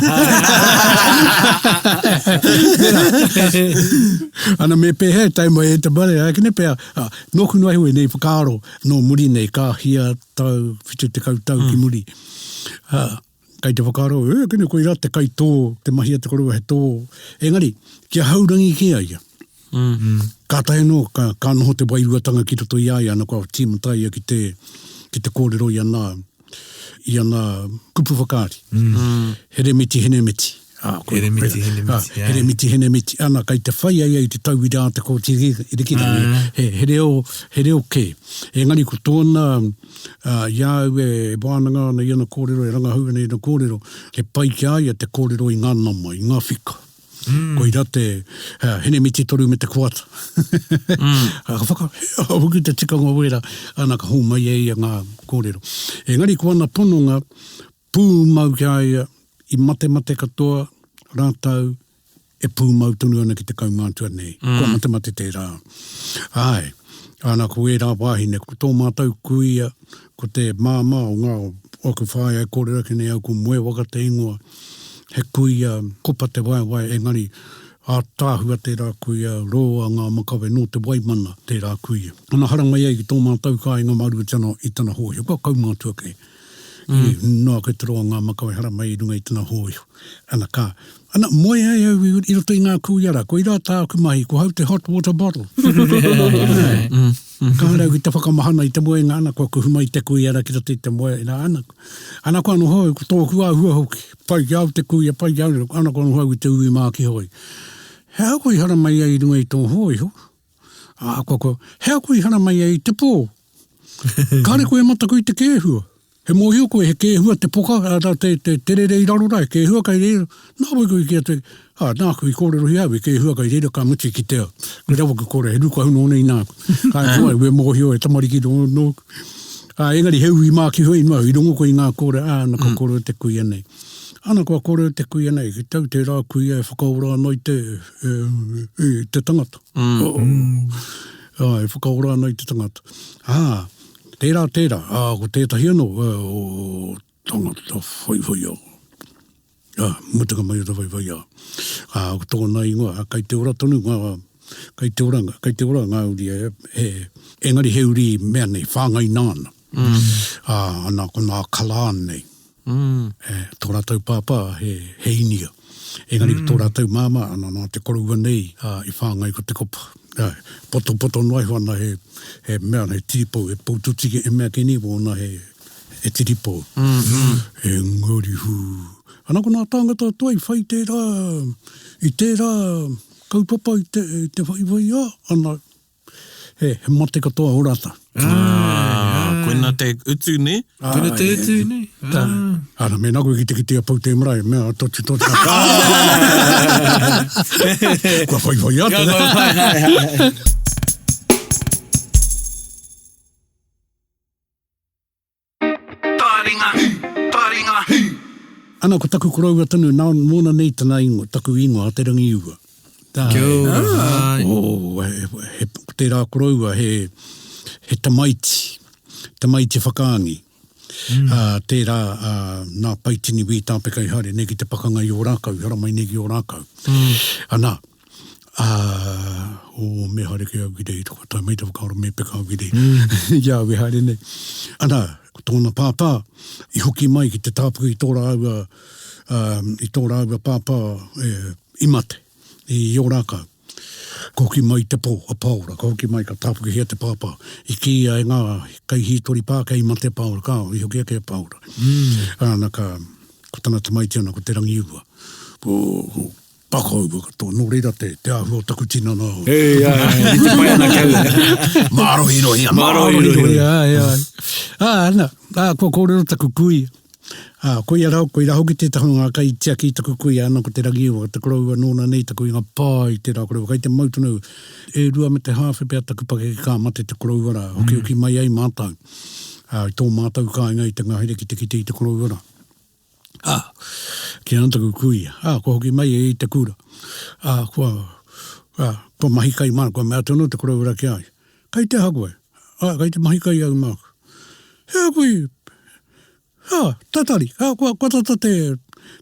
Ana me pēhea e tae mai e te mare, ākene pea, ā, nōku noa iho ēnei whakaaro, nō muri nei, ka hia tau, 70 tau ki muri. Ā, kei te whakaaro, e, kene koirā te kai tō, te mahi a te koroua he tō. Engari, kia haurangi kē a ia. Kātahi anō ka, ka noho te wairuatanga ki roto i a ia, ana kua tīmata ia ki te, ki te kōrero i ana, i ana kupu whakaari. Heremiti, Henemiti. Ā, ko, Heremiti, Henemiti, ā, Heremiti, Henemiti. Ana, kei te whai a ia i te tauira a Te Kooti Rikirangi, he, he reo, he reo kē. Engari ko tōna, ā, i a au e wānanga ana i ana kōrero, e rangahau ana i ana kōrero, he pai ki a ia te kōrero i ngā nama, i ngā whika. Koirā te Henemiti toru me te koata. Ka whaka, he aha hoki te tikanga o ērā, ana ka hōmai e ia ngā kōrero. Engari ko ana pononga pūmau ki a ia, i matemate katoa rātou e pūmau tonu ana ki te kaumātua nei. Kua matemate tērā. Āe, ana ko ērā wāhine, ko tō mātou kuia, ko te māmā o ngā o aku whāea e kōrero ake nei au ko Moewaka te ingoa, he kuia kopa te waewae engari ātaahua tērā kuia, roa ngā makawe nō te Waimana tērā kuia. Ana haramai ai ki tō mātou kāinga mā runga i tana hōiho, kua kaumātua kē. I noa koe te roa o ngā makawe haramai i runga i tana hōiho. Ana ka, ana, moe ai au i, i roto i ngā kūia rā, koirā tāku mahi, ko hau te hot water bottle. Kāre au ki te whakamahana i te moenga, ana, kua kuhu mai te kuia rā ki roto i te moe, nā, ana, ana kua noho au, ko tōku āhua hoki, pai ki a au te kuia, pai ki a au, ana kua noho au i te ui mākihoi. He aha koe i haramai ai i runga i tō hōiho? Ā, kua, kua, he aha koe i haramai ai i te pō? Kāre koe e mataku i te kēhua. He mōhio koe he kēhua te poka, arā, te, te, te rere i raro rā, he kēhua kei reira. Nā wai koe i kī atu ai, ā, nāku i kōrerohia au, he kēhua kei reira ka mutu i kitea. Koe rawa ku kore, he rūkahu nō nei nāku. Ka e koa, e mōhio, e tamariki nō, nōku. Ā, engari he ui mākihu i mua, i rongo koe i ngā kōrero, ā, ana ka kōrero te kuia nei. Ana kua kōrero te kuia nei, ki tau tērā kuia e whakaora ana i te, e, i te tangata. Mm. Ā, e whakaora ana i te tangata. Ā, tērā, tērā, ā, ko tētahi anō, o tangata whaiwhaiā. Ā, mutunga mai o te whaiwhaiā. Ā, ko tōna ingoa, ā, kei te ora tonu ngā, kei te ora, kei te ora ngā uri, e, e, engari he uri mea nei, whāngai nāna. Mm. Ā, ana, ko nā Kalaan nei. Mm. E, tō rātou pāpā he, he Inia. Engari mm. tō rātou māmā, ana nā te koroua nei ā, i whāngai ko te kopa. Ā, poto poto noa iho ana he, he mea, he tiripou, he poututiki, he mea keni wōna he, he tiripou. Mm -hmm. Engari hū. Ana ko nā tāngata toa i whai tērā, i tērā kaupapa i te, i te whaiwhai ā, ana, He, he mate katoa o rata. Ah, koina te utu, ne? Koina te utu, ne? Ah. Ana, mēnā koe ki te kitea pou te marae, mea totu totu. Kua whaiwhai atu. Taringa, taringa, hi! Ana, ko taku koroua tonu, nā, mōna nei tana ingoa, taku ingoa, a Te Rangiua. Tā, Kia ora, ah. Oh, he, he, ko tērā koroua, he, he tamaiti, tamaiti whakaangi. Mm. Uh, tērā, uh, nā Paitini Wī Tāpeka i haere nei ki te pakanga i Ōrākau, i haramai nei ki Ōrākau. Mm. Ana, Ā, ō, me haere kē au ki reira, kua tae mai te whakaaro me peka au ki reira. I a au e haere nei. Ana, ko tōna pāpā i hoki mai ki te tāpuke i tō rāua, ā, i tō rāua pāpā e, i mate, i Ōrākau. Ka hoki mai te pō, a Pāora, ka hoki mai ka tāpukehia te pāpā. I kīia e ngā kaihītori Pākehā i mate a Pāora, kāo, i hoki ake a Pāora. Ana, ka, ko tana tamaiti ana, ko Te Rangiua. Ko, ko, Pakaua katoa, nō reira te, te āhua o taku tinana. Ei, ai, ai, i te pai ana ki au. Mārohirohi ana. Mārohirohi, ai, ai. Ā, ana, ā, kua kōrero taku kuia. Ā, koia rā, koirā hoki tētahi o ngā kaitiaki i taku kuia, ana ko Te Rangiua, te koroua nōna nei taku inga pā i tērā koroua. Kai te mau tonu, e rua me te hāwhe pea taku pakeke ka mate te koroua rā, hokihoki mai ai mātou, ā, i tō mātou kāinga i te ngahere ki te kite i te koroua rā. Ā, ki ana taku kuia, ā, kua hoki mai ia i te kura, ā, kua, ā, kua mahi kai māku, kua mea atu anō te koroua ki a ia, Kei te aha koe? Ā, kei te mahi kai au māku. He aha koe i, ā, tatari, ā, kua, kua tata te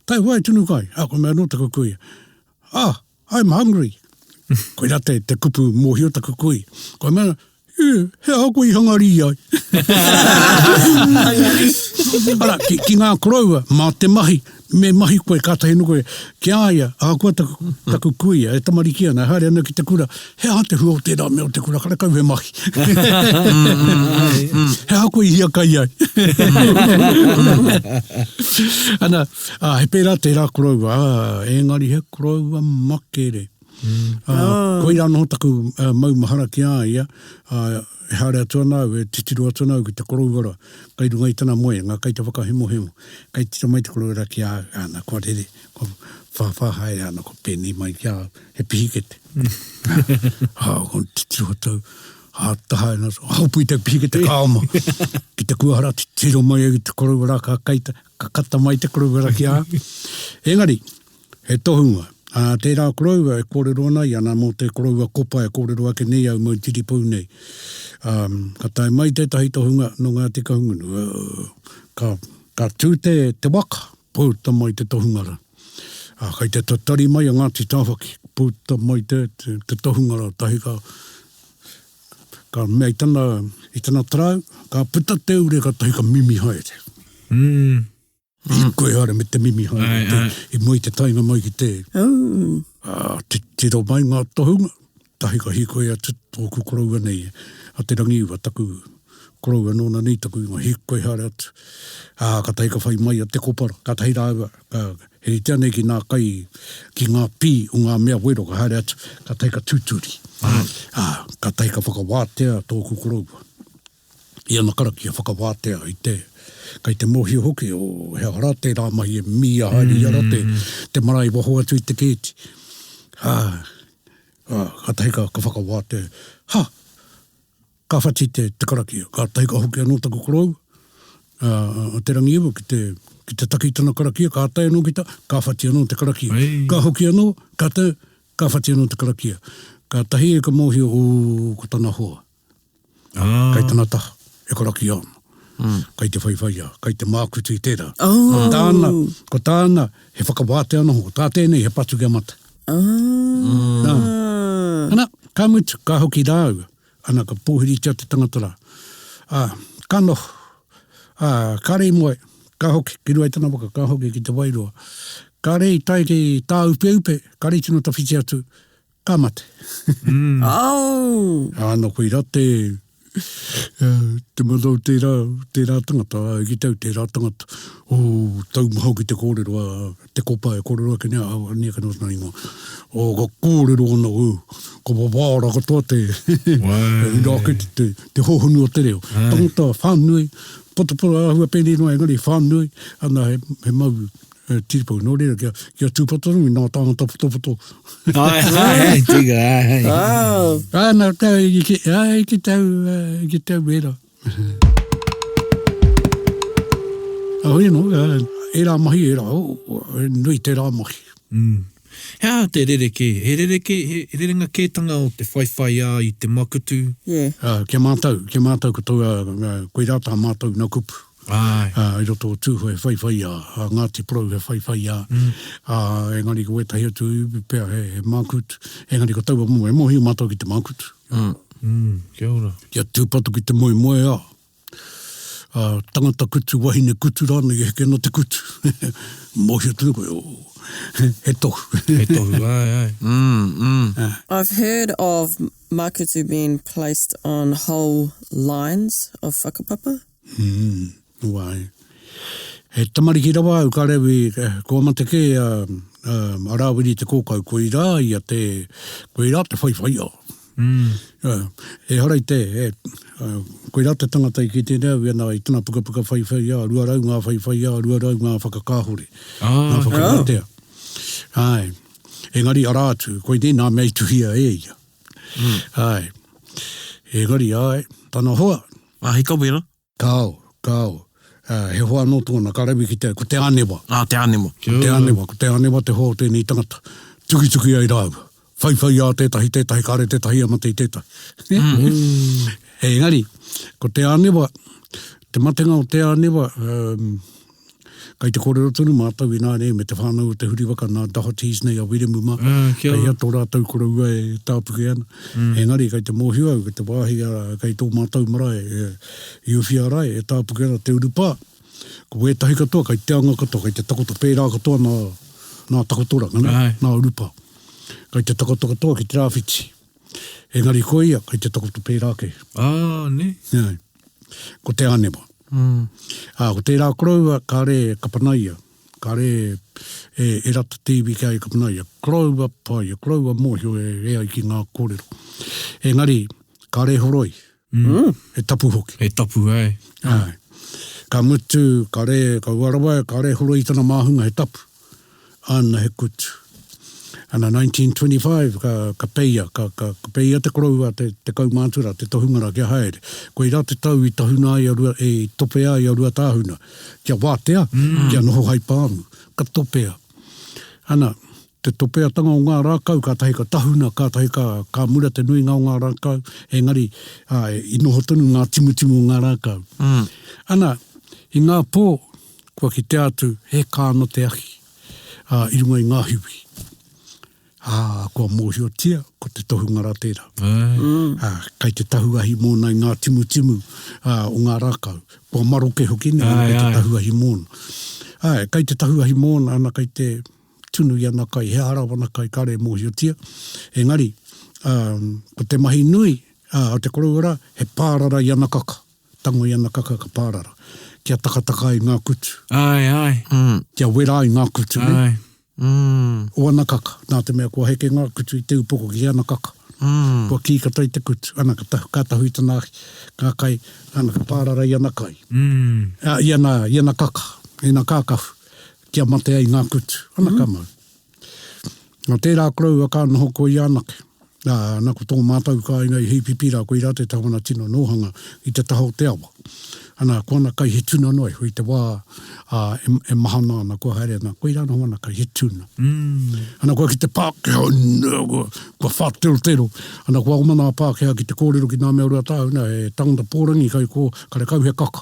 tae wai tunu kai. Ā, kua mea anō taku kuia, Ā, I'm hungry. Koirā te, te kupu mōhio taku kuia. Kua mea, E, he aha koe i hangarī ai? Arā, ki, ki ngā koroua, mā te mahi, me mahi koe, kātahi anō koe, ki a ia, ahakoa taku, taku kuia, e tamariki ana, e haere ana ki te kura, he aha te hua o tērā mea o te kura, karekau he mahi. He aha koe i hiakai ai? Ana, ā, he pērā tērā koroua, ā, engari he koroua makere. Ā, koirā noho taku maumahara ki a ia, ā, e haere atu ana au, e titiro atu ana au ki te koroua rā, kei runga i tana moenga, kei te whakahemohemo, kei tiro mai te koroua rā ki a au, āna, kua rere, kua whāwhā haere, āna, kua pēnei mai ki a au, he pihikete. Ā, kua titiro atu au, ā, taha ana, hopu i te pihikete ka oma, ki te kuahara, titiro mai au ki te koroua rā, ka kaita, ka kata mai te koroua rā ki a au. Engari, He tohunga. Ā, tērā koroua e kōrero ana ia, nā, mō te koroua kopa e kōrero ake nei au mau tiripou nei. Ā, ka tae mai tētahi tohunga nō Ngāti Kahungunu, ā, ka, ka tū te, te waka, puta mai te tohunga rā. Ā, kai te tatari mai a Ngāti Tāwhaki, puta mai te, te, te tohunga rā, tahi ka, ka mea i tana, i tana tarau, ka puta te ure, ka tahi ka mimi haere. Mm. Hīkoi haere me te mimi haere Ai, te, ai. i mua i te taenga mai ki te, Oh. ā, titiro mai ngā tohunga, tahi ka hīkoi atu tōku koroua nei, a Te Rangiua, taku koroua nōna nei taku ingoa, hīkoi haere atu. Ā, katahi ka whai mai a Te Kopara, katahi rāua, ka, he rite anei ki ngā kai, ki ngā pī o ngā mea wero ka haere atu, katahi ka tūturi. Ā, katahi ka whakawātea tōku koroua. I ana karakia whakawātea i te, kei te mōhio hoki o he aha rā tērā mahi e mīia haere i a rā te, te marae i waho atu i te kēti. Ā, ā, kātahi ka, ka whakawātea, ha! Ka whati te, te karakia. Kātahi ka hoki anō taku koroua, ā, a Te Rangiiwa ki te, ki te taki i tana karakia, ka tae anō ki ta, ka whati anō te karakia. Ka hoki anō, ka tae, ka whati anō te karakia. Kātahi e ka mōhio, ū, ko tana hoa. Ah. Kei tana taha, e karakia ana. Mm. Kei te whaiwhaia, kei te mākutu i tērā. Oh. Ko tāna, ko tāna, he whakawātea noho, ko tā tēnei he patu kia mate. Ah. Nā. Ana, ka mutu, ka hoki rāua. Ana, ka pōhiritia te tangata rā. Ā, ka noho. Ā, kāre i moe, ka hoki, ki runga i tana waka, ka hoki ki Te Wairoa. Kāre i tae ki tāupeupe, kāre i tino tawhiti atu, Ka mate. Oh! Āna koirā te, te mana o tērā, tērā tangata, ā, ki te au tērā tangata, oh, taumaha hoki te kōrero a te kopa e kōrero ake nei, a Nia Kano tana ingoa. Oh, ka kōrero ana, oh, ka wawāra katoa te, ira ake te, te, te hōhonu o te reo. Tangata whānui, potopoto āhua pēnei noa, engari whānui, ana he, he mau Tiripou, nō reira, kia, kia tūpato tonu i nā tāngata potopoto. Ai, ai, ai, tika, ai, ai. Oh. Ā, nā, tā, i ki, ā, i ki tau, i ki tau wera. A hoi anō, ērā mahi, ērā, oh, he nui tērā mahi. Mm. He aha te rerekē? He rerekē, he rerenga kētanga o te whaiwhaiā i te makutu? Yeah. Ā, kia mātau, kia mātau ko taua, koirā tā mātau nā kupu. Āe. Ā, i roto o Tūhoe he whaiwhaiā, ā, Ngāti Porou he whaiwhaiā, ā, engari ko wētahi atu iwi pea he, he mākutu, engari ko taua momo, e mōhio mātou ki te mākutu. Mm, kia ora. Kia tūpato ki te moemoeā, ā, tangata kutu, wahine kutu rānei e heke ana te kutu. Mōhio tonu koe, oh, he tohu. He tohu, āe, āe. Mm, mm. I've heard of makutu being placed on whole lines of whakapapa. Mm, wai. He tamariki rawa au, ka rewi, kua mate kē a, a, a Rāwiri Te Kōkau, koirā ia te, koirā te whaiwhaia. Mm. Ehara i te, e, koirā te tangata i kite nei au i ana, i tana pukapuka whaiwhaiā, 200 ngā whaiwhaiā, 200 ngā whakakāhore, Ah, ngā whakamatea. Āe. Engari arā atu, koinei nā mea i tuhia e ia. Mm. Āe. Engari, āe, tana hoa, A he kawera? Kāo, kāo. He hoa anō tōna, ka rawe ki te, ko Te Ānewa. Ā, Te Ānewa. Ko Te Ānewa, ko Te Ānewa te hoa o tēnei tangata. Tukituki ai rāua. Whaiwhai ā tētahi, tētahi, kāre tētahi e mate i tētahi. Engari, ko Te Ānewa, te matenga o Te Ānewa, Kai te kōrero tonu mātou ināianei me te whānau o Te Huriwaka nā Dohertys nei a Wiremu mā, Kia kei ora. hea tō rātou koroua e tāpuke ana. Engari kai te mōhio au ki te wāhi kei tō mātou marae i Uwhia Rae e tāpuke ana te urupā. Ko wētahi katoa kai te anga katoa, kai te takoto pērā katoa nā, nā takotoranga, nē, nā urupā. Kai te takoto katoa ki te rāwhiti. Engari ko ia, kai te takoto pērā kē. Ah, nē. Āe. Ko Te Ānewa. Ā, ko tērā koroua kāre e kapanaia, kāre e, e rata te iwi kia e kapanaia. Koroua pai, koroua mōhio e, e ai ki ngā kōrero. Engari, kāre e horoi, he tapu hoki. He tapu, āe. Āe. Ka mutu, kāre, kaua rawa, kāre e horoi i tana māhunga, he tapu. Ana he kutu. Ana 1925 ka, ka peia, ka, ka, ka peia te koroua te, te kaumātua rā, te tohunga rā kia haere. Koirā te tau i tahuna ai a Rua, i topea ai a Ruatāhuna, kia wātea, kia noho hai pāmu. Ka topea. Ana, te topeatanga o ngā rākau, kātahi ka tahuna, kātahi ka, ka mura te nuinga o ngā rākau, engari, āe, i noho tonu ngā timutimu o ngā rākau. Ana, i ngā pō, Kua kitea atu he kāna te ahi, ā, i runga i ngā hiwi. Ā, kua mōhiotia ko te tohunga rā tērā. Ā, kai te tahu ahi mōna i ngā timutimu, ā, o ngā rākau. Kua maroke hoki nei, ana kai te tahu ahi mōna. Āe, kai te tahu ahi mōna, ana kai te tunu i ana kai, he aha rawa ana kai kāre e mōhiotia. Engari, ā, ko te mahi nui, ā, o te koroua rā, he pārara i ana kaka. Tango i ana kaka ka pārara. Kia takataka ai ngā kutu. Āe, āe. Kia wera ai ngā kutu, nē? Āe. O ana kaka, nā te mea kua heke ngā kutu i te upoko ki ana kaka. Kua kī katoa i te kutu, ana ka tahu, ka tahu i tana ahi, ka kai, ana ka pārara i ana kai. Ā, i ana, i ana kaka, i ana kākahu, kia mate ai ngā kutu, ana ka mau. Nā tērā koroua ka noho ko ia anake. Ā, nā ko tō mātou kāinga i Heipipi rā, koirā tētahi o ana tino nōhanga i te taha o te awa. Ana, ko ana kai he tuna noa iho i te wā, ā, e, e mahana ana, kua haere ana, koirā noho ana kai he tuna. Ana kua ki te Pākehā, kua, kua whāterotero, ana kua oma nā Pākehā ki te kōrero ki nā mea o Ruatāhuna, he tangata pōrangi kai kō, karekau he kaka.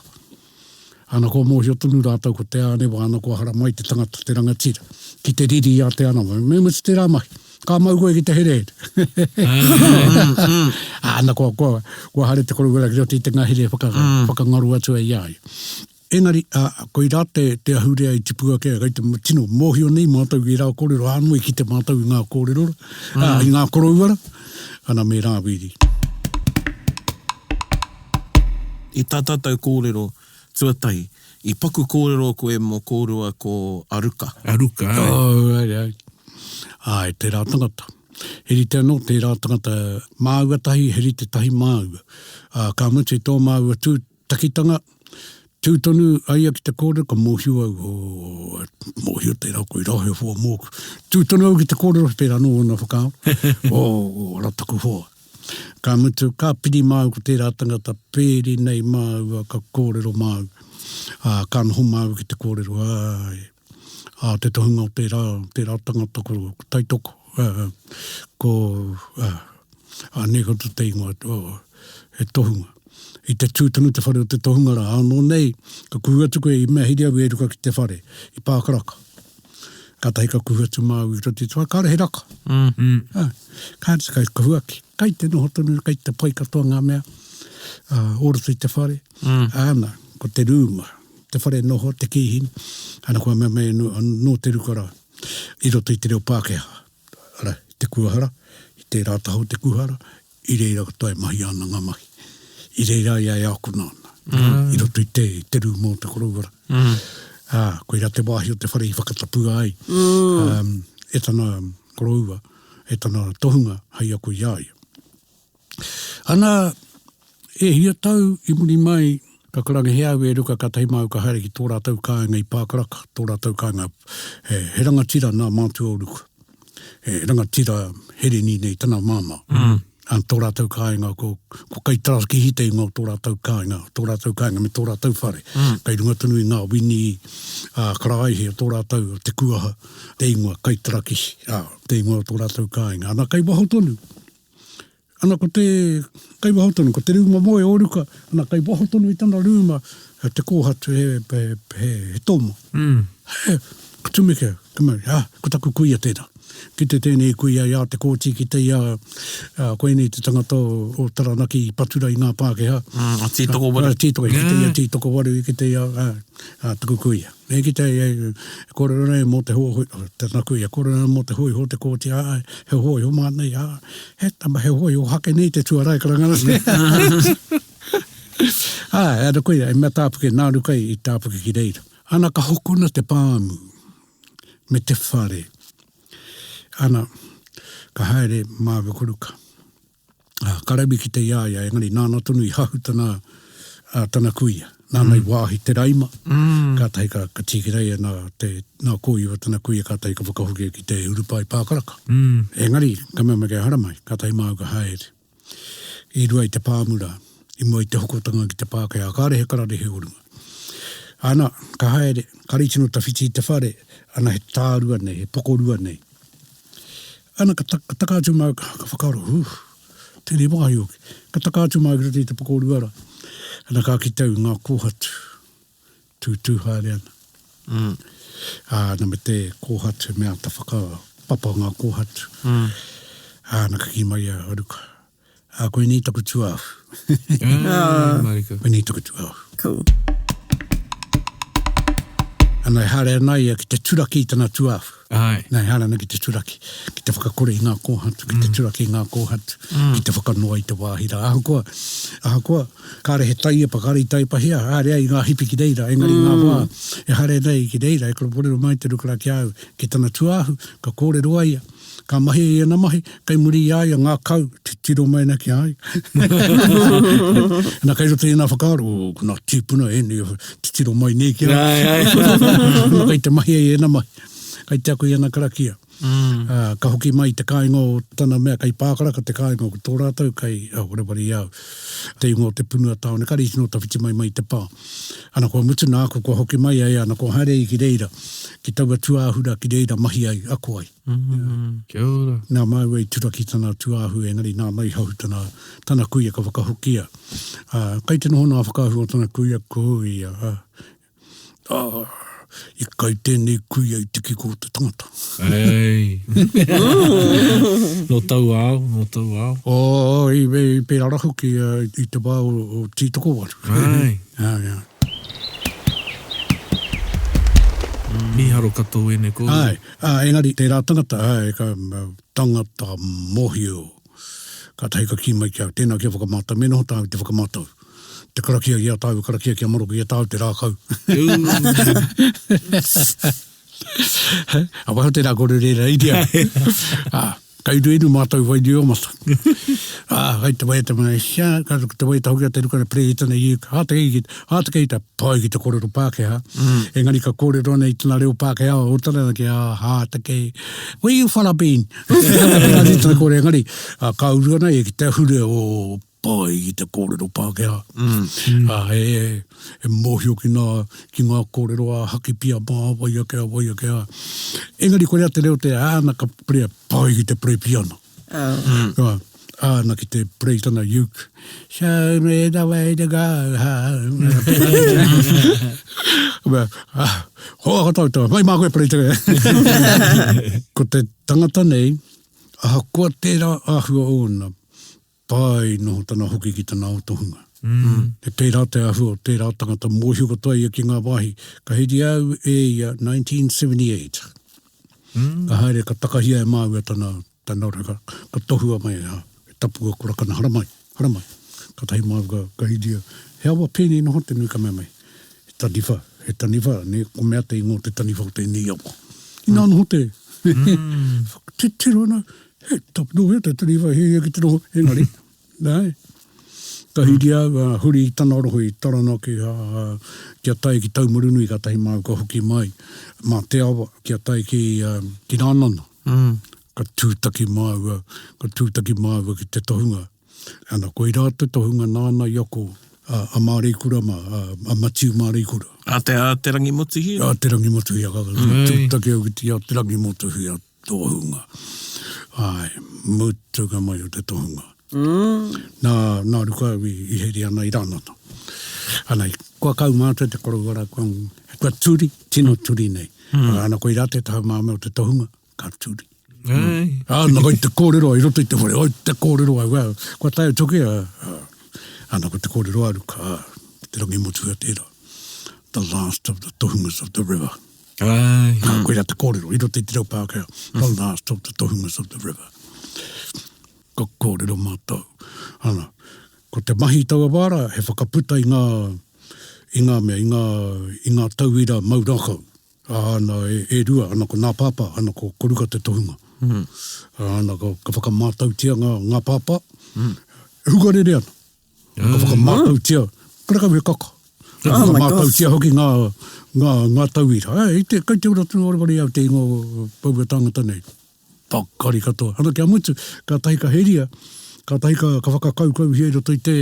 Ana kua mōhio tonu rātou ko Te Ānewa ana kua haramai te tangata, te rangatira, ki te riri i a Te Ānawa. Me mutu tērā mahi. Ka mau koe ki te herehere. Ana kua, kua, kua haere te koroua ki roto i te ngahere whaka, whakangaro atu ai i a ia. Engari, ā, koirā te, te ahurea i tipu ake ai, kei te tino mōhio nei mātou ki ērā kōrero, ānō i kite mātou i ngā kōrero, ā, i ngā koroua rā, ana me Rāwiri. I tā tātou kōrero tuatahi, i paku kōrero koe mō kōrua ko Aruka. Aruka, āe. Oh, āe, āe. Āe, tērā tangata. He rite anō tērā tangata, māua tahi, he rite tahi māua. Ā, ka mutu i tō māua tūtakitanga, tū tonu a ia ki te kōrero, ka mōhio au, oh, mōhio tērā, koirā he hoa mōku. Tū tonu au ki te kōrero, he pērā anō ōna whakaaro, oh, ara taku hoa. Ka mutu, ka piri māu ko tērā tangata pēri nei māua ka kōrero māu, ā, ka noho māua ki te kōrero, āe, ā, te tohunga o tērā, tērā tangata ko Taitoko, ā, ko, ā, ā, nei ko te ingoa, o, he tohunga. I te tū tonu te whare o te tohunga rā, ānō nei, ka kuhu atu koe i mea hiri au e ruka ki te whare, i Pākaraka. Kātahi ka kuhu atu māu i roto i te whare, kāre he raka. Mm. Ah, kāre kai kuhu ake. Kai te noho tonu, kai te pai katoa ngā mea uh, o roto i te whare. Mm. Ana, ko te rūma, te whare noho, te kīhini. Ana, kua mea mai nō, nō te ruka rā, i roto i te reo Pākehā. Ara, i te kuahara, i tērā taha o te kuhara, I reira katoa e mahia ana ngā mahi. I reira ia e ākona ana. I roto i te, i te rūma o te koroua rā. Ā, koirā te wāhi o te whare i whakatapua ai e tana koroua, e tana tohunga hei ako i a ia. Ana, e hia tau i muri mai, ka karangahia au e Ruka kātahi māu ka haere ki tō rātou kāinga i Pākaraka, tō rātou kāinga, he, he rangatira nā mātua o Ruka. He rangatira hereni nei tana māmā. Mm. An tō rātou kāinga, ko, ko Kaitarakihi te ingoa o tō rātou kāinga, tō rātou kāinga me tō rātou whare. Mm. Kai runga tonu i ngā wini uh, karaihe o tō rātou, o te kuaha, te ingoa Kaitarakihi, uh, te ingoa o tō rātou kāinga. Ana kai waho tonu, Ana ko te kai waho tonu, ko te rūma moe o Ruka, ana kai waho tonu i tana rūma, te kōhatu he, he, he, he toma. Mm. He, ko Tumeke, ka mea, ah, ko taku kuia tērā. Ki te tēnei kuia i a Te Kooti, ki te ia, uh, koinei te tangata o, o Taranaki i patura i ngā Pākehā. Mm, a Tītokowaru. Uh, Tītokowaru, ki te ia Tītokowaru, ki te ia, uh, uh, taku kuia. E ki te, e, kōrero nei mō te hōhoi, tana kuia, kōrero nei mō te hōiho Te Kooti, ā, he hōiho mānei, ā, he tama, he hōiho hake nei te tuarā e karanga ana. Āe, ana koia, e mea tāpuke, nā Ruka i tāpuke ki reira. Ana ka hokona te pāmu me te whare. Ana, ka haere māua ko Ruka. Ā, ka rawe ki te i a ia, engari nāna tonu i hahu tana, ā, tana kuia. Nāna i wāhi te raima, kātahi ka, ka tīkina ia nā te, nā kōiwa tana kuia, kātahi ka whakahokia ki te urupā i Pākaraka. Engari, ka mea mai kia haramai, kātahi māu ka haere. I rua i te pāmu rā, i mua i te hokotanga ki te Pākehā, kāre he kararehe o runga. Ana, ka haere, kāre i tino tawhiti i te whare, ana he tārua nei, he pokorua nei. Ana, ka, ka taka atu māu, ka, ka whakaaro, hū, tēnei wāhi hoki. Ka taka atu māu ki roto i te pokorua rā. Ana, ka kite au i ngā kōhatu, tūtū haere ana. Mm. Ā, ana me te kōhatu me āta whaka, papa o ngā kōhatu. Mm. Ā, na ka kī mai a Ruka, ā, koinei taku tuāhu. Ah, marika. Koinei taku tuāhu. Cool. Ana e haere ana ia ki te turaki i tana tuāhu. Ai. Nā, e haere ana ki te turaki, ki te whakakore i ngā kōhatu, ki te turaki i ngā kōhatu, ki te whakanoa i te wāhi rā. Ahakoa, ahakoa, kāre he taiepa, kāre i taiepahia, haere ai i ngā hipi ki reira, engari i ngā wā e haere nei ki reira, e kōrero mai te Ruka rā ki a au, ki tana tuāhu, ka kōrero ai ia, ka mahi i ana mahi, kei muri i a ia ngā kau, titiro mai ana ki a ia. Na, kei roto i ana whakaaro, oh, ko nā tīpuna ēnei, titiro mai nei ki a ia. Na, kei te mahi ai ēna mahi, kei te ako i ana karakia. Mm. Uh, ka hoki mai te kāinga o tana mea, kei Pākaraka te kāinga o tō rātou, kei, oh, wareware i au, te ingoa o te punua tāone, kare i tino tawhiti mai mai te pā. Ana kua mutu nā, ko kua hoki mai ai, ana kua haere ai ki reira, ki taua tūāhura ki reira mahi ai, ako ai. Kia ora. Nā māua i turaki tana tūāhu engari nāna i hau tana, tana kuia ka whakahokia. Ā, kai te noho nā whakaahua o tana kuia, ko ia, ā, ā, i kai tēnei kuia i te kiko o te tangata. Ei. Nō taua ao, nō taua ao. Oh, i, i pērā ra hoki i te wā o, o Tītokowaru. Ai. Ai, ai. Mīharo katoa ēnei kōrero. Ai, ā, engari tērā tangata, ai, ka, tangata mōhio. Kātahi ka kī mai ki au, tēnā kia whakamātau, me noho tāu te whakamātau. Te karakia i a tāu, karakia kia maroke i a tāu te rākau. A waiho tērā kōrero reira i ria. Ā, ka iruiru mātou whai riomata. Ā, kai te waiata mai, sia, ka te waiata hoki a te ruka pre i tana i, hā te kei, hā te kei ta pai ki te kōrero Pākehā. Mm. Engari ka kōrero ana i tana reo Pākehā, o tana ki a hā te kei, where you fella been? Pērā i tana kōrero, engari, ka uru ana ia ki te ahurea o pai ki te kōrero Pākehā. Mm. Ā, e, e mōhio ki ngā, ki ngā kōrero a Hakipia mā, wai ake a, wai ake a. Engari korea te reo te āna ka prea pai ki te pere piano. Oh. Mm. Ā, āna ki te pere tana uke. Show me the way to go home. Mea, ah, hoa ka tau tau, mai mā koe pere te. Ko te tangata nei, ahakoa tērā āhua ōna, Pai noho tana hoki ki tana ao tohunga. He pērā te āhua o tērā tangata mōhio katoa ia ki ngā wāhi. Ka heria au e ia 1978. Ka haere ka takahia e māua tana, tana ora, ka, ka tohua mai, ha, he tapu a Korakana, haramai, haramai. Katahi māua ka, ka heria, he awa pēnei noho te nui ka mea mai. He taniwha, he taniwha, nē, ko mea te ingoa o te taniwha o tēnei awa. Inā noho te, whakatitiro ana, He tapu nō hea te taniwha he ia ki te noho, engari, nā, ka huri au, ā, huri i tana rohe i Taranaki, ā, kia tae ki Taumarunui, kātahi māu ka hoki mai mā te awa kia tae ki, ā, ki Rānana. Ka tūtaki māua, ka tūtaki māua ki te tohunga. Ana, koirā te tohunga nāna i ako a, a Māreikura mā, a, a Matiu Māreikura. A te, a Te Rangimotuhia? A Te Rangimotuhia, ka, ka tūtaki au ki te, a Te Rangimotuhia. Tohunga. Āe, mutunga mai o te tohunga. Nā, nā Ruka au i, i heri ana i Rānana. Ana, kua kaumātua te koroua rā, kua, kua turi, tino turi nei. Mm. Ana, koirā te taha māmā o te tohunga, ka turi. Ai. Ana, koi te kōrero i roto i te whare, oi te kōrero ai, well, kua tae atu ki a, ana, ko te kōrero a Ruka, ā, te Rangimotuhia tērā. The last of the tohungas of the river. Ai. Nā, koirā te kōrero i roto i te reo Pākehā, the last of the tohungas of the river. Ka kōrero mātou. Ana, ko te mahi i taua wā rā, he whakaputa i ngā, i ngā mea, i ngā, i ngā tauira mau rākau. Ana, e, e rua, ana ko nā pāpā, ana ko, ko Ruka te tohunga. Ana, ka, ka whakamātautia ngā, ngā pāpā, e hukarere ana. Ka whakamātautia, karekau he kaka. Ka Oh my whakamātautia hoki ngā, ngā, ngā tauira. Ē, i te, kei te ora tonu wareware au te ingoa o paua tāngata nei. Pakari katoa. Ana kia mutu, kātahi ka heria, kātahi ka, ka whakakaukauhia i roto i te,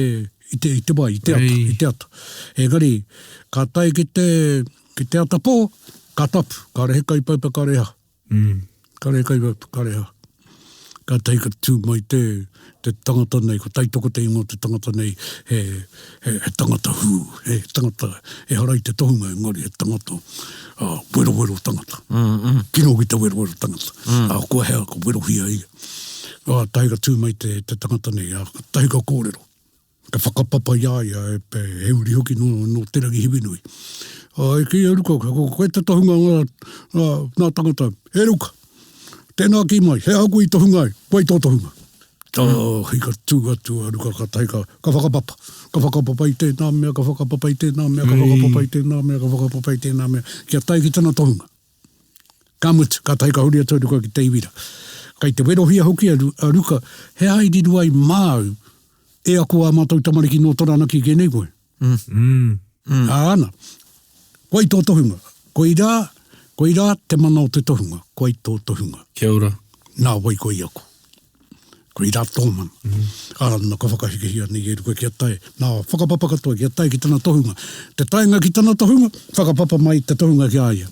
i te, i te wai, i te ata, i te ata. Engari, ka tae ki te, ki te ata pō, ka tapu, kāre he kai paipa, kāre he aha. Kare kai wau, kare ha. Kātahi ka tū mai te, te tangata nei, ko Taitoko te ingoa o te tangata nei, he, he, he tangata hū, he tangata, ehara i te tohunga engari he tangata, ā, werowero tangata. Kino ki te werowero tangata. Ā, kua hea, ka werohia ia. Ā, tahi ka tū mai te, te tangata nei, ā, tahi ka kōrero. Ka whakapapa i a ia, he uri hoki nō, nō Te Rangihiwinui. Ā, e kī a Ruka, ko koe te tohunga ngā, ngā, ngā tangata, e Ruka, tēnā kī mai, he aha koe i tohunga ai, wai tō tohunga? Tā, hi ka tū atu a Ruka kātahi ka, ka whakapapa, ka whakapapa i tēnā mea, ka whakapapa i tēnā mea, ka whakapapa i tēnā mea, ka whakapapa i tēnā mea, kia tae ki tana tohunga. Ka mutu, kātahi ka huri atu a Ruka ki te iwi rā. Kai te werohia hoki a Ruka, he aha i riro ai māu e ako ā mātou tamariki nō Taranaki kē nei koe? Āna, wai tō tohunga? Koirā, koirā te mana o te tohunga, koai tō tohunga. Kia ora. Nā wai koe i ako? Koirā tō mana. Ā, nā ka whakahikihia nei e Ruka kia tae, nā whakapapa katoa kia tae ki tana tohunga. Te taenga ki tana tohunga, whakapapa mai te tohunga ki a ia.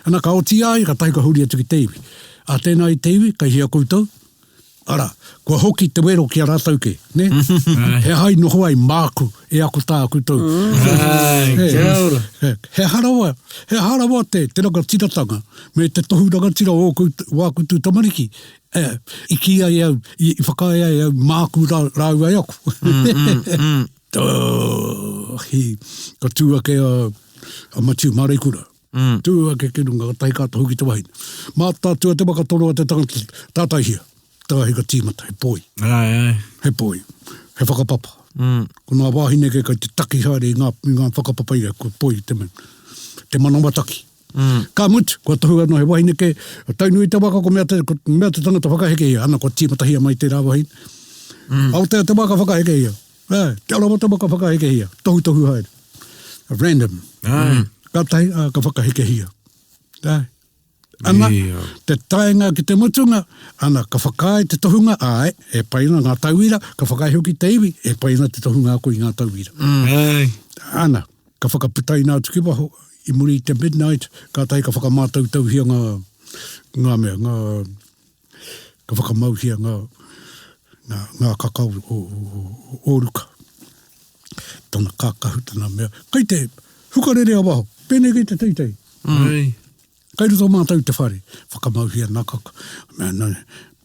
Ana ka oti i a ia, ka tae ka huri atu ki te iwi. Ā tēnā i te iwi, kei hea koutou? Arā, kua hoki te wero ki a rātou kē, nē? He aha i noho ai māku e ako tā koutou? Āe, kia ora. He aha rawa, he aha rawa te, te rangatiratanga me te tohu rangatira o ō koutou, o ā koutou tamariki, e, i kī ai au, i, i whakaae ai au māku rā, rāua e ako. Hi, ka tū ake a, a Matiu Māreikura. Tū ake ki runga, kātahi ka tohu ki te wahine. Mātātua te waka toroa te tangata, tātaihia. Tāhi ka tīmata, he poi. Āe, āe. He poi. He whakapapa. Ko ngā wāhine kē kai te taki haere i ngā, i ngā whakapapa ia, ko poi te mea. Te manawataki. Ka mutu, kua tohu anō he wahine kē, Tainui te waka, ko mea te, ko mea te tangata whakaheke ia. Ana, kua tīmatahia mai tērā wahine. Aotea te waka whakaheke ia. Ā, Te Arawa te waka whakahekehia, tohutohu haere. Random. Āe. Kātahi, ā, ka whakahekehia. Āe. Ana, te taenga ki te mutunga, ana, ka whakaae te tohunga, āe, e pai ana ngā tauira, ka whakaae hoki te iwi, e pai ana te tohunga ako i ngā tauira. Āe. Ana, ka whakaputaina atu ki waho, i muri i te midnight, kātahi ka whakamātautauhia ngā, ngā mea, ngā, ka whakamauhia ngā, ngā, ngā kakao o, o, o Ruka. Tana kākahu, tana mea. Kei te hukarere a waho, pēnei kei te teitei. Mm. Kei roto mātou i te whare, whakamauhia ngā kaka. Mea, no,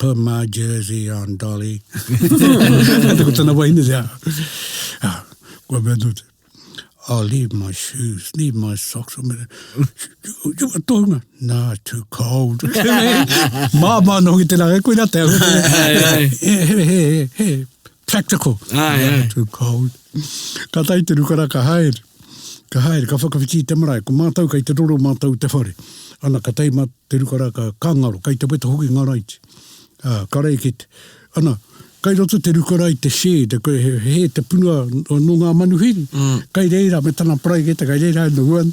put my jersey on, Dolly. Ko tana wahine te, ah, kua mea tū te. Oh, leave my shoes, leave my socks. Tohunga, nah, too cold. Māmā noho ki te rā, koirā te ahu. He, he, he, he, practical. Ai, ai. Too cold. Ka tae te rukara ka haere. Ka haere, ka whakawhiti i te marae. Ko mātou kei te roro mātou te whare. Ana, ka tae mā te rukara ka, ka ngaro, kei te weto hoki ngā raiti. Ā, ka rei ki te, ana, kai roto te rukara i te shed, he, he, he te punua nō ngā manuhiri, kai reira me tana paraikete, kai reira e noho ana.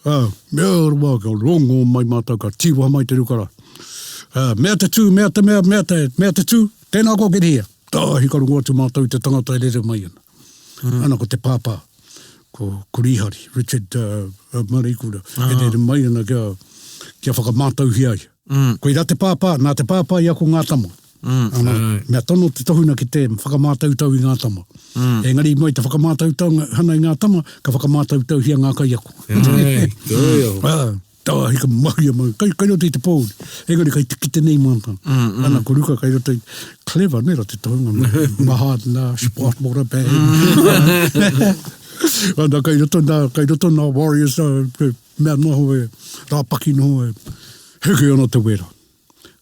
Ā, mea rawa, ka rongo mai mātou, ka tīwaha mai te rukara. Ā, mea te tū, mea te mea, mea te, mea te tū, tēnā koa Kerehia. Tāhi ka rongo atu mātou i te tangata e rere mai ana. Ana ko te pāpā, ko, ko Rīhari, Richard uh, Mareikura, e rere mai ana kia, kia whakamātauhia ia. Koirā te pāpā, nā te pāpā i ako ngā tama. Ana, mea tono te tohuna ki te whakamātautau i ngā tama. Engari i mua i te whakamātautau hana i ngā tama, ka whakamātautauhia ngā kaiako. Ai, koia. Ā, tāhi ka mahia mai, kai, kai roto i te pōuri. Engari kai te kite nei mātou. Ana, ko Ruka kai roto i, clever, nē rā te tohunga, maha nā, spot what a bag. Ana, kai roto nā, kai roto nā Warriors, nā, Mea noho e, rāpaki noho e, heke ana te wera.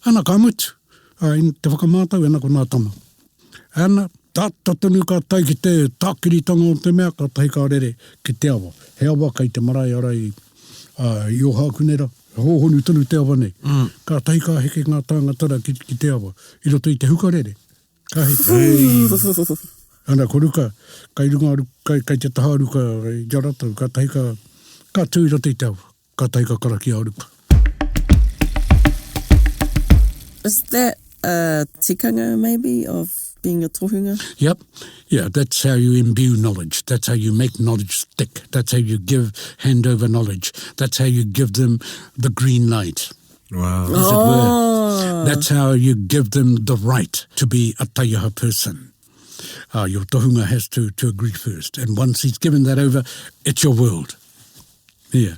Ana ka mutu, a, i te whakamātau ana ko nā tama. Ana, tata tonu ka tae ki te tākiritanga o te mea, kātahi ka rere ki te awa. He awa kei te marae ara i, a, i Ōhākunera, hōhonu tonu te awa nei. Kātahi ka heke ngā tāngata rā ki, ki te awa, i roto i te hukarere. Ka heke. Ana, ko Ruka, kai runga, kai, kai te taha Ruka i a ratou, kātahi ka, ka tū i roto i te awa, kātahi ka karakia a Ruka. Is that a tikanga maybe of being a tohunga? Yep, yeah, that's how you imbue knowledge, that's how you make knowledge stick, that's how you give, hand over knowledge, that's how you give them the green light. Wow. As it were. That's how you give them the right to be a taiaha person. Uh, your tohunga has to, to agree first. And once he's given that over, it's your world. Yeah.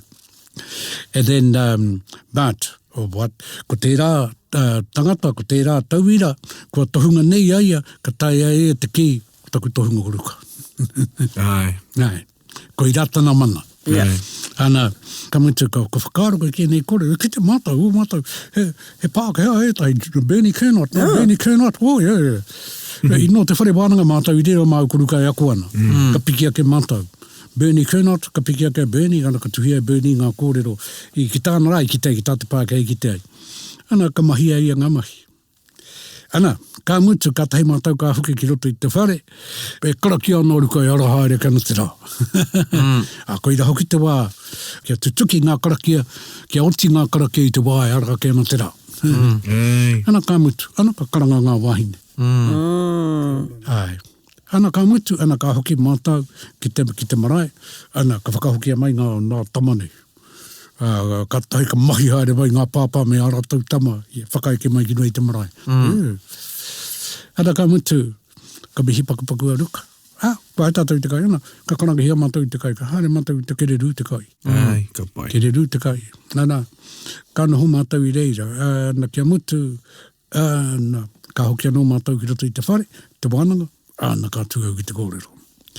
And then, um, but, oh, what, ko tērā uh, tangata, ko tērā tauira, kua tohunga nei a ia, ka taea e te kī, ko taku tohunga ko Ruka. Ai. Ai. Koirā tana mana. Yeah. Ana, ka mutu, ka, ka whakaaro koe ki ēnei kore, e kite mātou, o mātou, he, he Pākehā ētahi, Bernie Kernot, no, Bernie Kernot, oh, yeah, yeah. I nō te whare wānanga mātou, i reira māu ko Ruka e ako ana. Ka piki ake mātou. Bernie Kernot, ka piki ake a Bernie, ana ka tuhia e Bernie ngā kōrero i ki tāna rā i kite ai, ki tā te Pākehā i kite ai. Ana, ka mahia ia ngā mahi. Ana, ka mutu, kātahi mātou ka hoki ki roto i te whare, e karakia ana a Ruka e ara haere ake ana te rā. Ā, koirā hoki te wā kia tutuki ngā karakia, kia oti ngā karakia i te wā e ara ake ana te rā. Ana, ka mutu, ana, ka karanga ngā wāhine. Āe. Ana, ka mutu, ana, ka hoki mātou ki te, ki te marae, ana, ka whakahokia mai ngā, ngā tama nei. Ā, kātahi ka mahi haere mai ngā pāpā me ā rātou tama i whakaeke mai ki runga i te marae. Mm. Ana ka mutu, ka mihi pakupaku a Ruka. Ā, kua haere tātou i te kai, ana, ka karangahia mātou i te kai, ka haere mātou i te kererū te kai. Ai, ka pai. Kererū te kai. Ana, ka noho mātou i reira. Ana, kia mutu, Āna, ka hoki anō mātou ki roto i te whare, te wānanga, āna ka tū au ki te kōrero.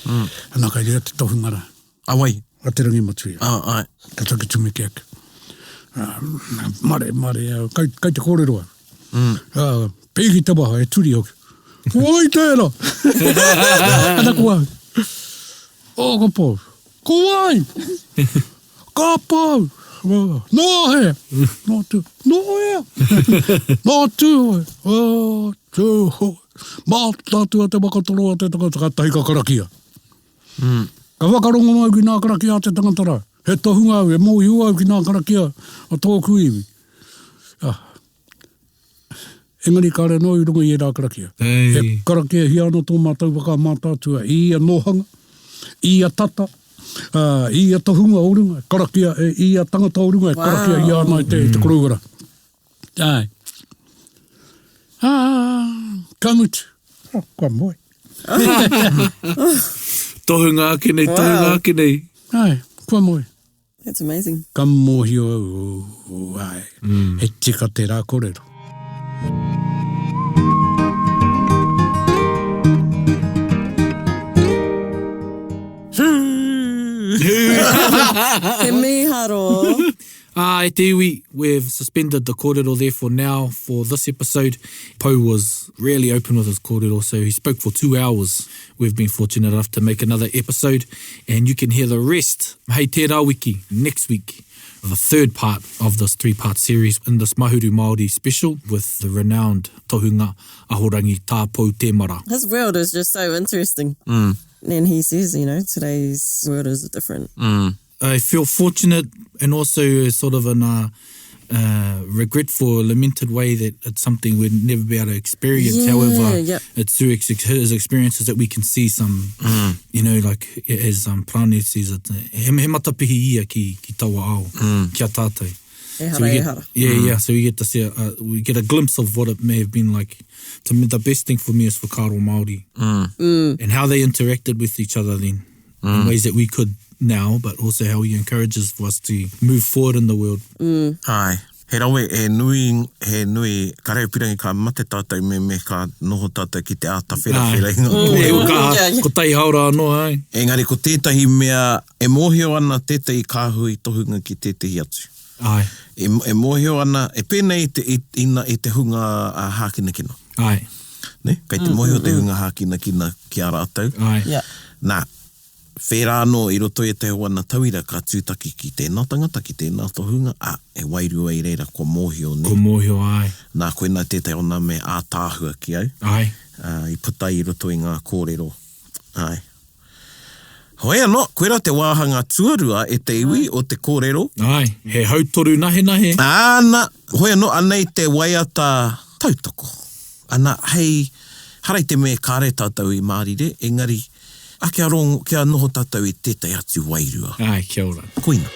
Mm. Ana kai reira te tohunga rā. A wai? A Te Rangimatuia. Ah, ai. Ka taki tumeke ake. Uh, mare, mare, uh, kai, kai te kōrero au. Mm. Uh, pēhi te waha, e turi hoki. Ko wai tērā? Ana ko au. O, ka pau. Ko wai? Ka pau! Nō hea! Nō tū. Nō hea! Nō Tūhoe! O, Tūhoe! Mātaatua te waka toroa te tangata, kātahi ka karakia. Mm. Ka whakarongo au ki ngā karakia a te tangata rā. He tohunga au, e mōhio au ki ngā karakia a tōku iwi. Ah. Engari kāre anō i runga i ērā karakia. Hey. E karakiahia ana tō mātou waka Mātaatua i ia nōhanga, i ia tata, ā, i ia tohunga o runga, karakia, e, i ia tangata o runga e karakiahia ana e te, te koroua rā. Āe. Ā, ka mutu. Oh, kua moe. Tohunga ake nei, tohunga ake nei. Āe, kua moe. That's amazing. Ka mōhio au, oh, āe, he tika tērā kōrero. He mīharo. Ah, e te iwi, we've suspended the kōrero there for now for this episode. Pou was really open with his kōrero, so he spoke for two hours. We've been fortunate enough to make another episode, and you can hear the rest hei tērā wiki, next week, the third part of this three-part series in this Mahuru Māori special with the renowned tohunga Ahorangi Tā Pou Temara. His world is just so interesting. Mm. And he says, you know, today's world is different. Mm. I feel fortunate and also sort of in a uh, regretful, lamented way that it's something we'd never be able to experience. Yeah, However, yep. it's through ex- his experiences that we can see some, mm. you know, like as um, Prane says, it, he, he matapihi ia ki, ki taua ao, mm. kia tātou. Ehara, so we get, ehara. Yeah, mm. yeah. So we get to see, a, uh, we get a glimpse of what it may have been like. To me, the best thing for me is whakaaro Māori. Mm. Mm. And how they interacted with each other then. Mm. In ways that we could now, but also how he encourages for us to move forward in the world. Mm. Āe. He rawe, he nui, he nui, ka reo pirangi ka mate tātou me me ka noho tātou ki te āta wherawhera i ngā mm. kōrero. Ka, kotahi haora anō, āe. Engari ko tētahi mea, e mōhio ana tētahi kāhui tohunga ki tētahi atu. Āe. E, e mōhio ana, e pēnei i te, i, i, i te hunga uh, hākinakina. Āe. Ne? Kei te mm, mōhio mm, te mm. hunga hākinakina ki a rātou. Āe. Yeah. Nā, whērā anō i roto i ētahi o ana tauira ka tūtaki ki tēnā tangata, ki tēnā tohunga, ā, he wairua i reira kua mōhio, nē? Kua mōhio, āe. Nā, koinā tētahi o nā mea ātaahua ki au. Āe. Ā, i puta i roto i ngā kōrero. Āe. Hoi anō, koirā te wāhanga tuarua e te iwi o te kōrero. Āe, he hautoru nahenahe. Āna, hoi anō, anei te waiata tautoko. Ana, hei, hara i te mea kāre tātou i mārire, engari, a kia rongo, kia noho tātou i tētahi atu wairua. Āe, kia ora. Koina.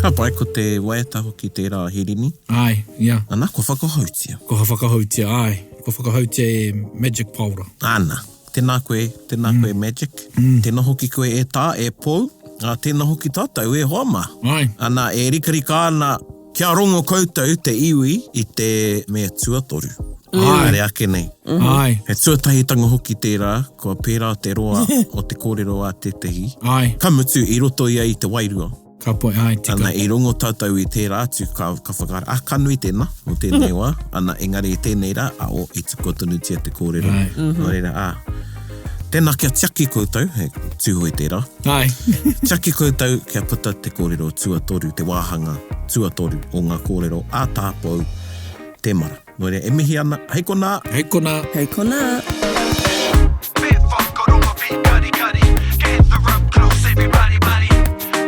Ka pai, ko te waiata hoki tērā a Hirini. Āe, ia. Ana, kua whakahoutia. Kua whakahoutia, āe. Kua whakahoutia e Magic Paora. Ana. Tēnā koe, tēnā koe Magic. Tēnā hoki koe e Tā, e Pou. Ā, tēnā hoki tātou e hoa mā. Āe. Ana, e rikarika ana Kia rongo koutou te iwi i te mea tuatoru. Āe. Haere ake nei. Āe. He tuatahitanga hoki tērā, kua pērā te roa o te kōrero a tētehi. Āe. Ka mutu, i roto ia i te wairua. Ka pai, āe, tika. Ana, i rongo tātou i tērā atu, ka, ka whakaaro, ah, ka nui tēnā, mō tēnei wā. Ana, engari i tēnei rā, a, oh, i tukua tonutia te kōrero. Āe. Nō reira, ā, tēnā kia tiaki koutou, he Tūhoe tērā. Āe. Tiaki koutou kia puta te kōrero tuatoru, te wāhanga tuatoru o ngā kōrero a Tā Pou Temara. Nō reira, e mihi ana, hei konā! Hei konā! Hei konā! Me whakarongo pīkarikari Gather up close everybody buddy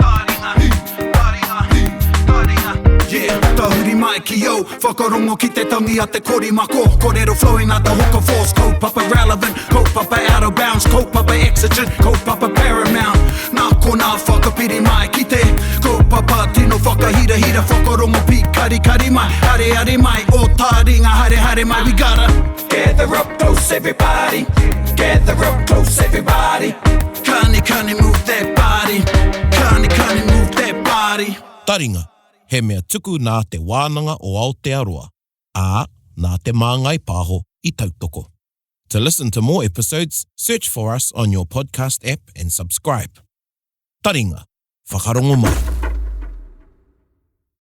Taringa, taringa, taringa Yeah, tahuri mai ki au Whakarongo ki te tangi a te korimako Korero flowing like the hook of force Kaupapa relevant, kaupapa out of bounds Kaupapa exigent, kaupapa paramount Nā konā whakapiri mai ki te Kaupapa tino whakahirahira Whakarongo pīkarikari mai Areare mai, o taringa haere haere mai We gotta gather up close everybody Gather up close everybody Kani kani move that body Kani kani move that body Taringa, he mea tuku nā Te Wānanga o Aotearoa, ā, nā Te Māngai Pāho i tautoko. To listen to more episodes, search for us on your podcast app and subscribe. Taringa, whakarongo mai.